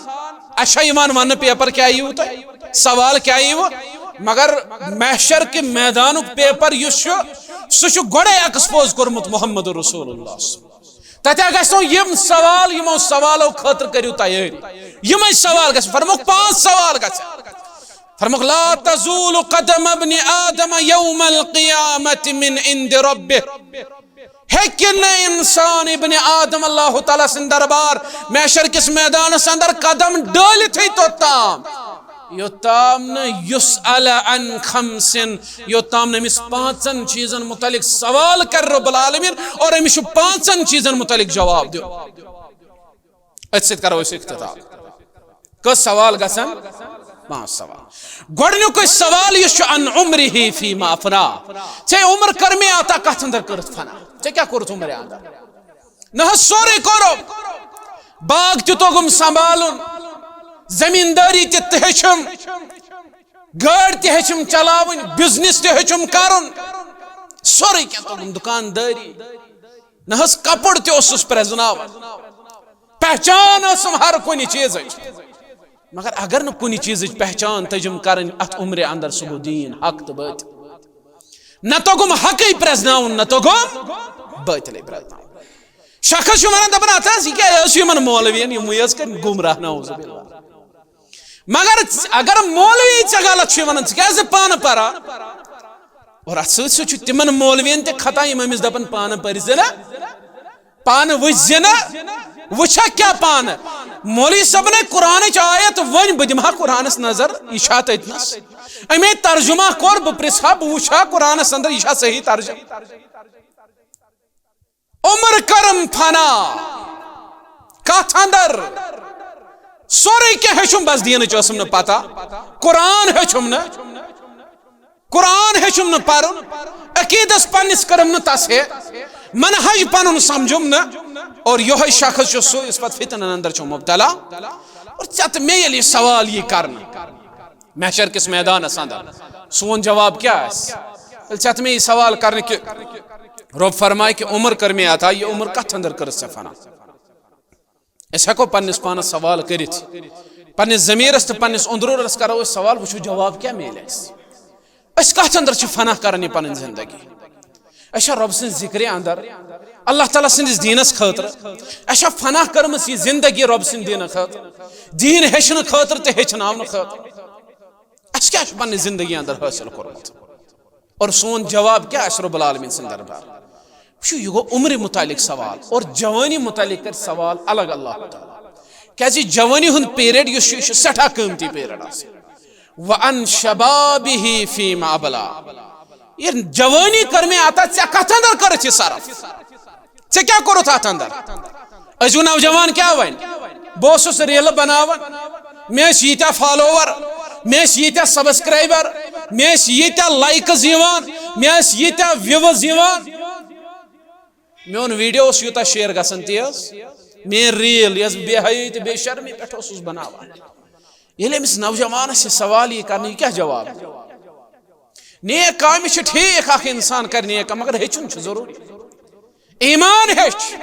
اَسہِ چھا یِوان وننہٕ، پیپر کیٛاہ یِیِو تۄہہِ، سوال کیٛاہ یِیِو؟ مگر محشر کہِ میدانُک پیپر یُس چھُ، سُہ چھُ گۄڈَے ایکسپوز کوٚرمُت محمد رسول اللہ۔ تَتہِ گژھنو یِم سوال، یِمو سوالو خٲطرٕ کٔرِو تیٲری۔ یِمے سوال گژھن، فرموکھ، پانٛژھ سوال گژھن۔ فرموکھ، لا تزول قدم ابن آدم یوم القیامة من عند ربه۔ ہیٚکہِ نہٕ انسان ابن آدم اللہ تعالیٰ سٕنٛدِ دربار محشر کِس میدانس اندر قدم ڈٲلِتھٕے توٚتام، یوٚتام نہٕ یسأل عن خمس، یوٚتام نہٕ أمِس پانٛژن چیٖزن متعلق سوال کرِ رب العالمین اور أمِس چھُ پانٛژن چیٖزن متعلق جواب دیُن۔ أتھۍ سۭتۍ کرو أسۍ اختتام۔ کٔژ سوال گژھن؟ پانٛژھ سوال۔ گۄڈٕنیُکُے سوال یُس چھُ، عن عمره فیما افنا، ژےٚ عمر کٔر مےٚ عطا، کتھ اندر کٔرٕتھ فنا؟ ژےٚ کیٛاہ کوٚرُتھ عمرِ اندر؟ نہ حظ، سورُے کوٚرُم۔ باغ تہِ توٚگُم سنبھالُن، زمیٖندٲری تہِ تہِ ہیٚچھِم، گٲڑۍ تہِ ہیٚچھِم چلاوٕنۍ، بزنس تہِ ہیٚچھِم کرُن، سورُے کینٛہہ توٚگُم، دُکاندٲری۔ نہ حظ، کپُر تہِ اوسُس پرٛزناوان، پہچان ٲسٕم ہر کُنہِ چیٖزٕچ۔ مگر اگر نہٕ کُنہِ چیٖزٕچ پہچان تٔجِم کرٕنۍ اتھ عمرِ اندر، سُہ گوٚو دیٖن، حق تہٕ باطل۔ نہ توٚگُم حقٕے پرٛزناوُن، نہ توٚگُم باطلٕے پرٛزناوُن۔ شخص چھُ ونان، دپان، اتھ حظ، یہِ کیٛاہ ٲس یِمن مولوین، یِموٕے حظ کٔرۍ گمراہ، نعوذ باللہ۔ مگر اگر مولوی ژےٚ غلط چھُے ونان، ژٕ کیٛازِ پانہٕ پران؟ اور اتھ سۭتۍ سۭتۍ چھُ تِمن مولوین تہِ خطا، یِم أمِس دپان، پانہٕ پٔرۍ زِ نہٕ، پانہٕ وٕچھ زِ نہٕ، وٕچھا کیٛاہ پانہٕ؟ مولوی صٲبن ہے قرآنٕچ آیت ؤنۍ، بہٕ دِمہٕ ہا قرآنس نظر، یہِ چھا تٔتنس؟ أمۍ ہے ترجمہ کوٚر، بہٕ پرژھٕ ہا، بہٕ وٕچھٕ ہا قرآنس اندر، یہِ چھا صحیح ترجمہ؟ عمر کرم فنا۔ کتھ اندر؟ سورُے کینٛہہ ہیوٚچھُم، بس دیٖنٕچ ٲسٕم نہٕ پتہ۔ قرآن ہیوٚچھُم نہٕ، قرآن ہیوٚچھُم نہٕ پرُن، عقیٖدس پننِس کٔرٕم نہٕ تصحیح، منہج پنُن سمجھُم نہٕ۔ اور یِہوٚے شخص چھُ سُہ یُس پتہٕ فتنن اندر چھُ مبتلا۔ اور ژےٚ تہٕ مےٚ ییٚلہِ یہِ سوال یی کرنہٕ محشر کِس میدانس اندر، سون جواب کیٛاہ آسہِ؟ ییٚلہِ ژےٚ تہٕ مےٚ یہِ سوال کرنہٕ کہِ رۄب فرمایہِ کہِ عمر کٔر مےٚ عطا، یہِ عمر کتھ اندر کٔرٕتھ ژےٚ فنا؟ أسۍ ہٮ۪کو پننِس پانس سوال کٔرِتھ، پننِس ضمیرس تہٕ پننِس اندروٗرس کرو أسۍ سوال، وٕچھو جواب کیٛاہ میلہِ اَسہِ۔ أسۍ کتھ اندر چھِ فنا کران یہِ پنٕنۍ زندگی؟ أسۍ چھا رۄب سٕنٛز ذکرِ اندر، اللہ تعالیٰ سٕنٛدِس دیٖنس خٲطرٕ؟ اَسہِ چھا فنا کٔرمٕژ یہِ زندگی رۄب سٕنٛدِ دیٖنہٕ خٲطرٕ، دیٖن ہیٚچھنہٕ خٲطرٕ تہٕ ہیٚچھناونہٕ خٲطرٕ؟ اَسہِ کیٛاہ چھُ پننہِ زندگی اندر حٲصِل کوٚرمُت؟ اور سون جواب کیٛاہ آسہِ رب العالمین سٕنٛدِ دربار؟ وٕچھِو، یہِ گوٚو عمرِ متعلق سوال، اور جوانی متعلق کرِ سوال الگ اللہ تعالیٰ۔ کیٛازِ جوانی ہُنٛد پیریڈ یُس چھُ، یہِ چھُ سٮ۪ٹھاہ قۭمتی پیریڈ آسان۔ وَعَنْ شَبَابِهِ فِيمَا أَبْلَى۔ یہِ جوانی کٔر مےٚ عطا، ژےٚ کتھ اندر کٔرٕتھ یہِ صرف؟ ژےٚ کیٛاہ کوٚرُتھ اتھ اندر؟ أزیُک نوجوان کیٛاہ ونہِ؟ بہٕ اوسُس ریلہٕ بناوان، مےٚ ٲسۍ ییٖتیٛاہ فالوور، مےٚ ٲسۍ ییٖتیٛاہ سبسکرایبر، مےٚ ٲسۍ ییٖتیٛاہ لایکٕز یِوان، مےٚ ٲسۍ ییٖتیٛاہ ویوٕز یِوان، میون ویڈیو اوس یوٗتاہ شیئر گژھان تیز، میٲنۍ ریل یۄس بے حیٲیی تہٕ بے شرمی پٮ۪ٹھ اوسُس بناوان۔ ییٚلہِ أمِس نوجوانس یہِ سوال یی کرنہٕ، یہِ کیٛاہ جواب؟ نیک کامہِ چھِ ٹھیٖک، اکھ انسان کرِ نیک کامہِ، مگر ہیٚچھُن چھُ ضروٗری۔ ایمان ہیٚچھ،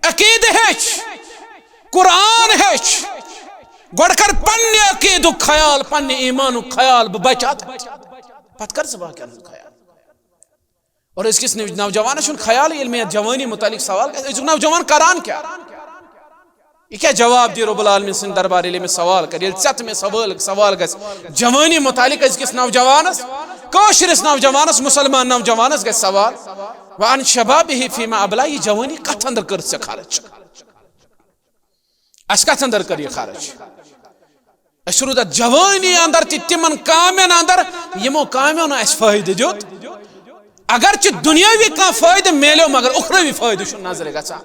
عقیدٕ ہیٚچھ، قرآن ہیٚچھ۔ گۄڈٕ کر پننہِ عقیدُک خیال، پننہِ ایمانُک خیال، بہٕ بچہٕ اتھ۔ پتہٕ کر ژٕ باقین ہُنٛد خیال۔ اور أزکِس نو-، نوجوانس چھُنہٕ خیال، ییٚلہِ مےٚ یتھ جوانی متعلق سوال گژھِ، أزیُک نوجوان کران کیٛاہ؟ یہِ کیٛاہ جواب دی رب العالمین سٕنٛدِ دربار، ییٚلہِ مےٚ سوال کرِ، ییٚلہِ ژےٚ تہٕ مےٚ سوال، سوال گژھِ جوانی متعلق، أزکِس نوجوانس، کٲشرِس نوجوانس، مسلمان نوجوانس گژھِ سوال، وعن شبابہ فیما ابلا، یہِ جوانی کتھ اندر کٔرٕتھ ژےٚ خرٕچ؟ اسہِ کتھ اندر کٔر یہِ خرٕچ؟ أسۍ روٗد اتھ جوٲنی اندر تہِ تِمن کامٮ۪ن اندر، یِمو کامیو نہٕ اسہِ فٲیدٕ دیُت۔ اگرچہِ دُنیاوی کانٛہہ فٲیدٕ میلیو، مگر اُخروی فٲیدٕ چھُنہٕ نظرِ گژھان،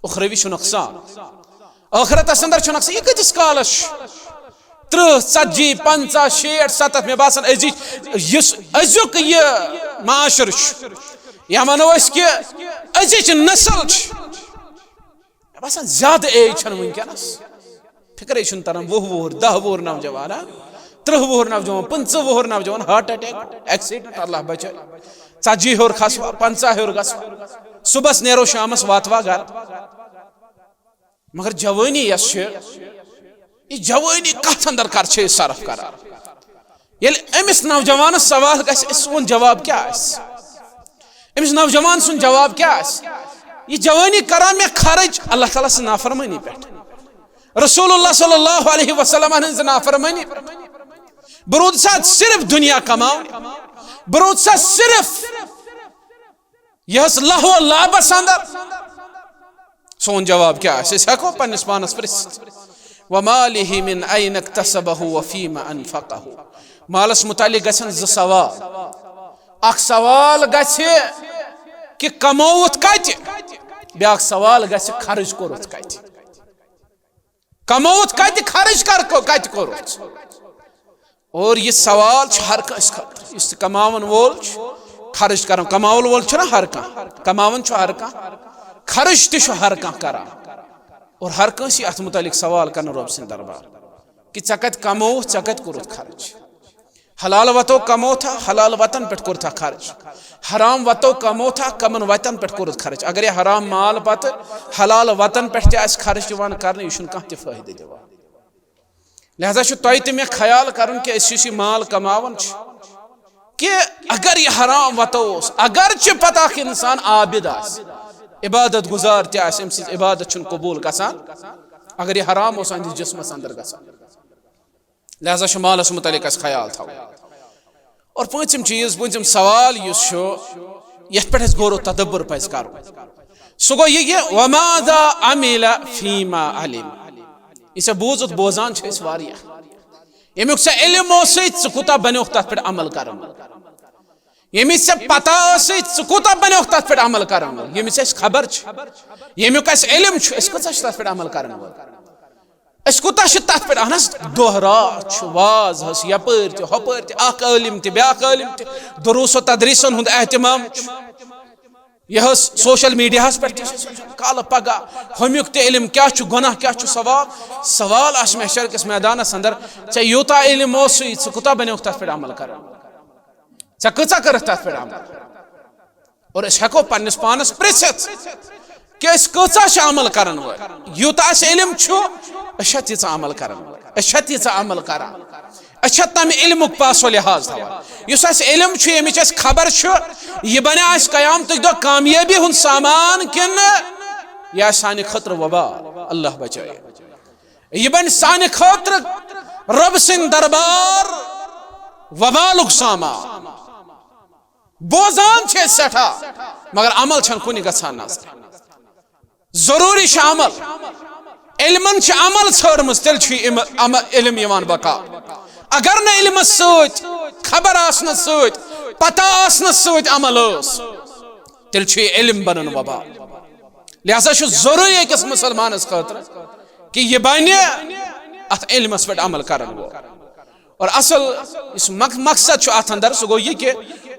اُخروی چھُ نۄقصان۔ ٲخرتس اندر چھُ نۄقصان۔ یہِ کۭتِس کالس چھُ؟ ترٕٛہ، ژتجی، پنٛژاہ، شیٹھ، ستتھ، مےٚ باسان أزِچ، یُس أزیُک یہِ معاشرٕ چھُ، یا ونو أسۍ کہِ أزِچ نسل چھِ، مےٚ باسان زیادٕ ایج چھنہٕ وٕنکیٚنس۔ فکرے چھُنہٕ تران، وُہ وُہُر، دَہ وُہُر نوجوان، ہا؟ ترٕٛہ وُہُر نوجوان، پٕنٛژٕہ وُہُر نوجوان، ہارٹ اٹیک، ایکسیڈنٹ، اللہ بچٲے۔ ژتجی ہیوٚر کھسوا، پنٛژاہ ہیوٚر گژھوا، صبحس نیرو شامس واتوا گرٕ۔ مگر جوٲنی یۄس چھِ، یہِ جوٲنی کتھ اندر کر چھِ أسۍ صرف کران؟ ییٚلہِ أمِس نوجوانس سوال گژھِ، أسۍ سون جواب کیٛاہ آسہِ؟ أمِس نوجوان سُنٛد جواب کیٛاہ آسہِ؟ یہِ جوٲنی کران مےٚ خرٕچ اللہ تعالیٰ سٕنٛز نافرمٲنی پٮ۪ٹھ، رسول اللہ صلی اللہ علیہ وسلم ہٕنٛز نافرمٲنی پٮ۪ٹھ؟ بہٕ روٗدسا صرف دُنیا کماونہِ؟ بہٕ روٗدسا صرف یہِ حظ لہو لعبس اندر؟ سون جواب کیٛاہ آسہِ؟ أسۍ ہٮ۪کو پننِس پانس پرژھِتھ، وماله من أين اكتسبه وفيما أنفقه۔ مالس متعلق گژھن زٕ سوال۔ اکھ سوال گژھِ کہِ کمووُتھ کتہِ، بیاکھ سوال گژھِ خرٕچ کوٚرُتھ کتہِ۔ کمووُتھ کتہِ، خرٕچ کر، کتہِ کوٚرُتھ؟ اور یہِ سوال چھُ ہر کٲنٛسہِ خٲطرٕ، یُس تہِ کماون وول چھُ، خرٕچ کران، کماون وول چھُنہ ہر کانٛہہ، کماون چھُ ہر کانٛہہ، خرٕچ تہِ چھُ ہر کانٛہہ کران۔ اور ہر کٲنٛسہِ اتھ متعلق سوال کرنہٕ رۄب سٕنٛدِ دربار کہِ ژےٚ کتہِ کمووُتھ، ژےٚ کتہِ کوٚرُتھ خرٕچ؟ حلال وتو کموتھا، حلال وتن پٮ۪ٹھ کوٚرتھا خرٕچ؟ حرام وتو کموتھا، کمن وتن پٮ۪ٹھ کوٚرُتھ خرٕچ؟ اگر یہِ حرام مال پتہٕ حلال وتن پٮ۪ٹھ تہِ آسہِ خرٕچ یِوان کرنہٕ، یہِ چھُنہٕ کانٛہہ تہِ فٲیدٕ دِوان۔ لہذا چھُ تۄہہِ تہٕ مےٚ خیال کرُن کہِ أسۍ یُس یہِ مال کماوان چھِ، کہِ اگر یہِ حرام وتو اوس، اگرچہِ پتہٕ اکھ انسان عابد آسہِ، عبادت گزار تہِ آسہِ، أمۍ سٕنٛز عبادت چھُنہٕ قبوٗل گژھان، اگر یہِ حرام اوس أہنٛدِس جسمس اندر گژھان۔ لہذا چھُ مالس متعلق اَسہِ خیال تھاوُن۔ اور پوٗنٛژِم چیٖز، پوٗنٛژِم سوال یُس چھُ، یتھ پٮ۪ٹھ اَسہِ غور و تدبر پزِ کرُن، سُہ گوٚو یہِ کہِ وماذا عمل فیما علم۔ یہِ ژےٚ بوٗزُتھ، بوزان چھِ أسۍ واریاہ۔ ییٚمیُک ژےٚ علم اوسُے، ژٕ کوٗتاہ بنیوکھ تتھ پٮ۪ٹھ عمل کرن وول؟ ییٚمِچ ژےٚ پتہ ٲسٕے، ژٕ کوٗتاہ بنیوکھ تتھ پٮ۪ٹھ عمل کرن وول؟ ییٚمِچ اَسہِ خبر چھِ، ییٚمیُک اَسہِ علم چھُ، أسۍ کۭژاہ چھِ تتھ پٮ۪ٹھ عمل کرن وٲلۍ؟ أسۍ کوٗتاہ چھِ تَتھ پٮ۪ٹھ؟ اہن حظ، دۄہ راتھ چھُ واز حظ، یَپٲرۍ تہِ ہۄپٲرۍ تہِ، اَکھ عٲلِم تہِ بیٛاکھ عٲلِم تہِ، دروس و تدریٖسَن ہُنٛد اہتمام چھُ۔ یہِ حظ سوشل میڈیاہَس پٮ۪ٹھ تہِ چھِ أسۍ وٕچھان، کالہٕ پگاہ ہُمیُک تہِ علم کیٛاہ چھُ، گۄناہ کیٛاہ چھُ، ثواب۔ سوال آسہِ محشر کِس میدانَس اندر، ژےٚ یوٗتاہ علم اوسُے، ژٕ کوٗتاہ بنیوکھ تَتھ پٮ۪ٹھ عمل کران؟ ژےٚ کۭژاہ کٔرٕتھ تَتھ پٮ۪ٹھ عمل؟ اور أسۍ ہٮ۪کو پننِس پانس پرژھِتھ کہِ أسۍ کۭژاہ چھِ عمل کرن وٲلۍ۔ یوٗتاہ اَسہِ علم چھُ، أسۍ چھا تیٖژاہ عمل کرن وٲلۍ؟ أسۍ چھا تیٖژاہ عمل کران؟ أسۍ چھا تمہِ علمُک پاس و لحاظ تھاوان؟ یُس اَسہِ علم چھُ، ییٚمِچ اَسہِ خبر چھُ، یہِ بنہِ اَسہِ قیامتٕکۍ دۄہ کامیٲبی ہُنٛد سامان کِنہٕ یہِ آسہِ سانہِ خٲطرٕ وبال؟ اللہ بچٲیِن۔ یہِ بنہِ سانہِ خٲطرٕ رۄب سٕنٛدِ دربار وبالُک سامان۔ بوزان چھِ أسۍ سٮ۪ٹھاہ، مگر عمل چھَنہٕ کُنہِ گژھان نظر۔ ضروٗری چھُ عمل۔ علمن چھِ عمل ژھٲرمٕژ، تیٚلہِ چھُ یہِ عم-، عمل، علم یِوان بکار۔ اگر نہٕ علمس سۭتۍ، خبر آسنس سۭتۍ، پتہ آسنس سۭتۍ عمل ٲس، تیٚلہِ چھُ یہِ علم بنان وبال۔ لہذا چھُ ضروٗری أکِس مُسلمانس خٲطرٕ کہِ یہِ بنہِ اتھ علمس پٮ۪ٹھ عمل کرن وول۔ اور اصل یُس مق-، مقصد چھُ اتھ اندر، سُہ گوٚو یہِ کہِ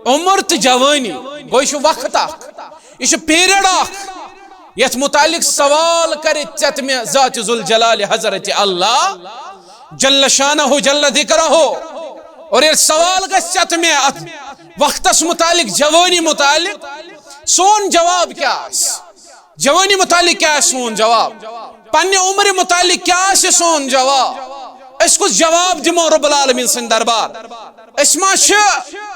عمر تہٕ جوٲنی گوٚو، یہِ چھُ وقت اکھ، یہِ چھُ پیریڈ اکھ، یتھ متعلق سوال کرِ ژےٚ تہٕ مےٚ ذات ذوالجلال حضرت اللہ جل شانہ جل ذکرہ۔ اور ییٚلہِ سوال گژھِ ژےٚ تہٕ مےٚ اتھ وقتس متعلق، جوٲنی متعلق، سون جواب کیٛاہ آسہِ؟ جوٲنی متعلق کیٛاہ آسہِ سون جواب؟ پننہِ عمرِ متعلق کیٛاہ آسہِ سون جواب؟ أسۍ کُس جواب دِمو رب العالمین سٕنٛدِ دربار؟ أسۍ ما چھِ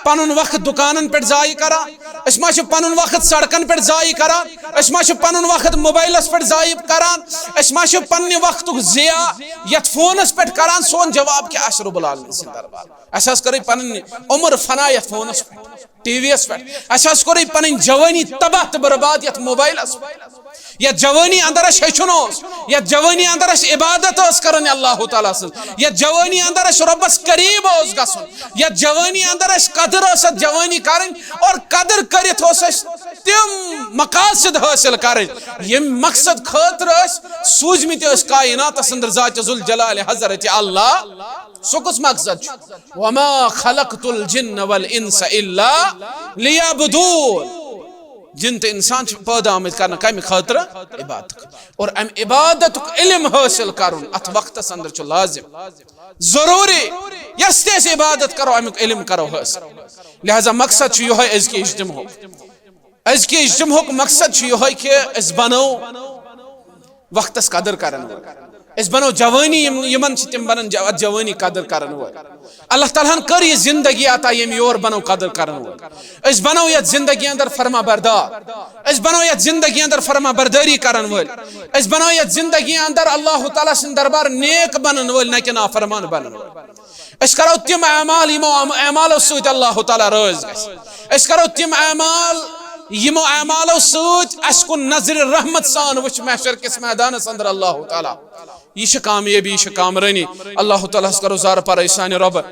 پنُن وقت دُکانن پٮ۪ٹھ ضایع کران؟ أسۍ ما چھِ پنُن وقت سڑکن پٮ۪ٹھ ضایع کران؟ أسۍ ما چھِ پنُن وقت موبایلس پٮ۪ٹھ ضایع کران؟ أسۍ ما چھِ پننہِ وقتُک ضیاع یتھ فونس پٮ۪ٹھ کران؟ سون جواب کیٛاہ آسہِ رب العالمین سٕنٛدِ دربار؟ اسہِ حظ کٔرٕے پنٕنۍ عمر فنا یتھ فونس پٮ۪ٹھ، ٹی وی یس پٮ۪ٹھ۔ اسہِ حظ کوٚرُے پنٕنۍ جوٲنی تباہ تہٕ برباد یتھ موبایلس پٮ۪ٹھ۔ یتھ جوٲنی اندر اسہِ ہیٚچھُن اوس، یتھ جوٲنی اندر اسہِ عبادت ٲس کرٕنۍ اللہ تعالیٰ سٕنٛز، یتھ جوٲنی اندر اسہِ رۄبس قریب اوس گژھُن، یتھ جوٲنی اندر اسہِ قدر ٲس اتھ جوٲنی کرٕنۍ، اور قدر کٔرِتھ اوس اسہِ تِم مقاصد حٲصِل کرٕنۍ، ییٚمہِ مقصد خٲطرٕ أسۍ سوٗزمٕتۍ ٲسۍ کائناتس اندر ذات ذوالجلال حضرت اللہ۔ سُہ کُس مقصد چھُ؟ وما خلقت الجن والانس الا لیعبدون۔ جن تہٕ انسان چھِ پٲدٕ آمٕتۍ کرنہٕ کمہِ خٲطرٕ؟ عبادت خٲطرٕ۔ اور امہِ عبادتُک علم حٲصِل کرُن اتھ وقتس اندر چھُ لازم، ضروٗری۔ یۄس تہِ أسۍ عبادت کرو، امیُک علم کرو حٲصِل۔ لہذا مقصد چھُ یِہوٚے أزکہِ اجتماعُک۔ أزکہِ اجتماعُک مقصد چھُ یِہوٚے کہِ أسۍ بنو وقتس قدر کرن وٲلۍ۔ أسۍ بنو جوٲنی، یِم، یِمن چھِ تِم بنان جو-، اتھ جوٲنی قدر کرن وٲلۍ۔ اللہ تعالیٰ ہن کٔر یہِ زندگی عطا، ییٚمہِ یور بنو قدر کرن وٲلۍ۔ أسۍ بنو یتھ زندگی اندر فرما بردار۔ أسۍ بنو یتھ زندگی اندر فرما بردٲری کرن وٲلۍ۔ أسۍ بنو یتھ زندگی اندر اللہ تعالیٰ سٕنٛدِ دربار نیک بنن وٲلۍ، نہ کہِ نافرمان بنن وٲلۍ۔ أسۍ کرو تِم اعمال، یِمو عم-، اعمالو سۭتۍ اللہ تعالیٰ رٲضۍ گژھِ۔ أسۍ کرو تِم اعمال، یِمو اعمالو سۭتۍ اسہِ کُن نظرِ رحمت سان وٕچھِ محشر کِس میدانس اندر اللہ تعالیٰ۔ یہِ چھِ کامیٲبی، یہِ چھِ کامرٲنی۔ اللہ تعالیٰ ہس کرو زارٕ پارٕ، اے سانہِ رۄبہٕ،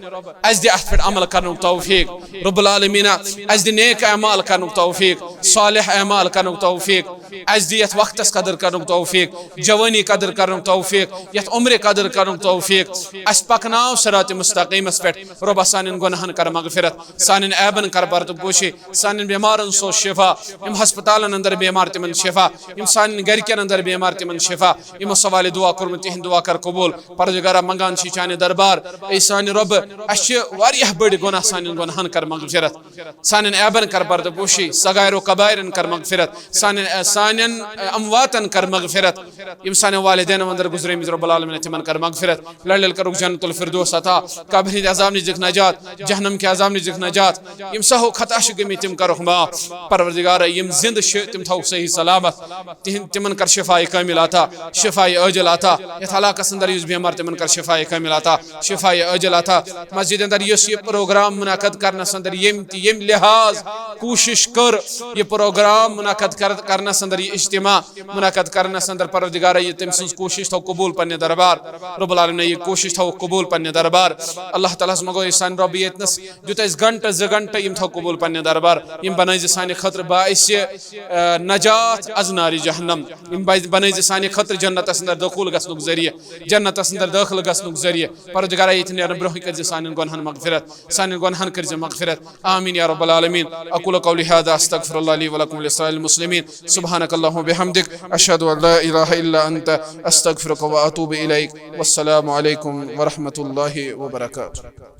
اسہِ دِ اتھ پٮ۪ٹھ عمل کرنُک توفیق۔ رب العالمین، اسہِ دِ نیک اعمال کرنُک توفیق، صالح اعمال کرنُک توفیق۔ اسہِ دِ یتھ وقتس قدر کرنُک توفیق، جوٲنی قدر کرنُک توفیق، یتھ عمرِ قدر کرنُک توفیق۔ اسہِ پکناو صراط مستقیمس پٮ۪ٹھ۔ رۄبہ، سانٮ۪ن گۄناہن کر مغفرت، سانٮ۪ن عیبن کر پردٕ پوشی، سانٮ۪ن بیمارن سوز شفا، یِم ہسپتالن اندر بیمار تِمن شفا، یِم سانٮ۪ن گرِکٮ۪ن اندر بیمار تِمن شفا، یِمو سوالِ دعا کوٚرمُت تِہنٛد دعا کر قبول۔ پروردگارا، منگان چھِ چانہِ دربار، اے سانہِ رۄبہٕ، اسہِ چھِ واریاہ بٔڑۍ گۄناہ، سانٮ۪ن گۄناہن کر مغفرت، سانٮ۪ن عیبن کر پردٕ پوشی، صغائر و کبائرن کر مغفرت، سانٮ۪ن، سانٮ۪ن امواتن کر مغفرت، یِم سانٮ۪ن والدینو اندر گزریمٕتۍ، رب العالمین تِمن کر مغفرت، لڑ لڑ کرُکھ جنت الفردوس عطا، قبر ہٕنٛدِ عذاب نِش دِکھ نجات، جہنم کہِ عذاب نِش دِکھ نجات، یِم سہو خطا چھِ گٔمٕتۍ تِم کرُکھ معاف، پروردگارا، یِم زندٕ چھِ تِم تھاوُکھ صحیح سلامت، تِہنٛد، تِمن کر شفاء کامل عطا، شفاء عاجل عطا، یتھ علاقس اندر یُس بیمار تِمن کر شفاء کامل عطا، شفاء عاجل عطا۔ مسجد اندر یُس یہِ پروگرام منعقد کرنس اندر ییٚمۍ تہِ ییٚمہِ لحاظ کوٗشش کٔر یہِ پروگرام منعقد کر-، کرنس اندر، یہِ اجتماع منعقد کرنس اندر، پروردگارا، یہِ تٔمۍ سٕنٛز کوٗشش تھاو قبول پننہِ دربار۔ رب العالمین، یہِ کوٗشش تھاو قبول پننہِ دربار۔ اللہ تعالیٰ ہس منگو أسۍ سانہِ رۄبہٕ ییٚتنس دیُت اَسہِ گھنٹہٕ زٕ گھنٹہٕ، یِم تھاو قبول پننہِ دربار۔ یِم بنٲے زِ سانہِ خٲطرٕ باعث، آ، نجات از نارِ جہنم۔ یِم بنٲے زِ سانہِ خٲطرٕ جنتس اندر دخول گژھنُک ذٔریعہٕ، جنتس اندر دٲخل گژھنُک ذٔریعہٕ۔ پروردگارا، ییٚتہِ نیرنہٕ برونٛہٕے کٔرزِ سانٮ۪ن گۄنہن مغفرت، سانٮ۪ن گۄنہن کٔرزِ مغفرت۔ آمین یا رب العالمین۔ اقول قولی هذا، استغفر الله لي ولكم ولسائر المسلمين۔ سبحانك اللهم وبحمدك، اشهد ان لا اله الا انت، استغفرك واتوب اليك۔ والسلام عليكم ورحمة الله وبركاته۔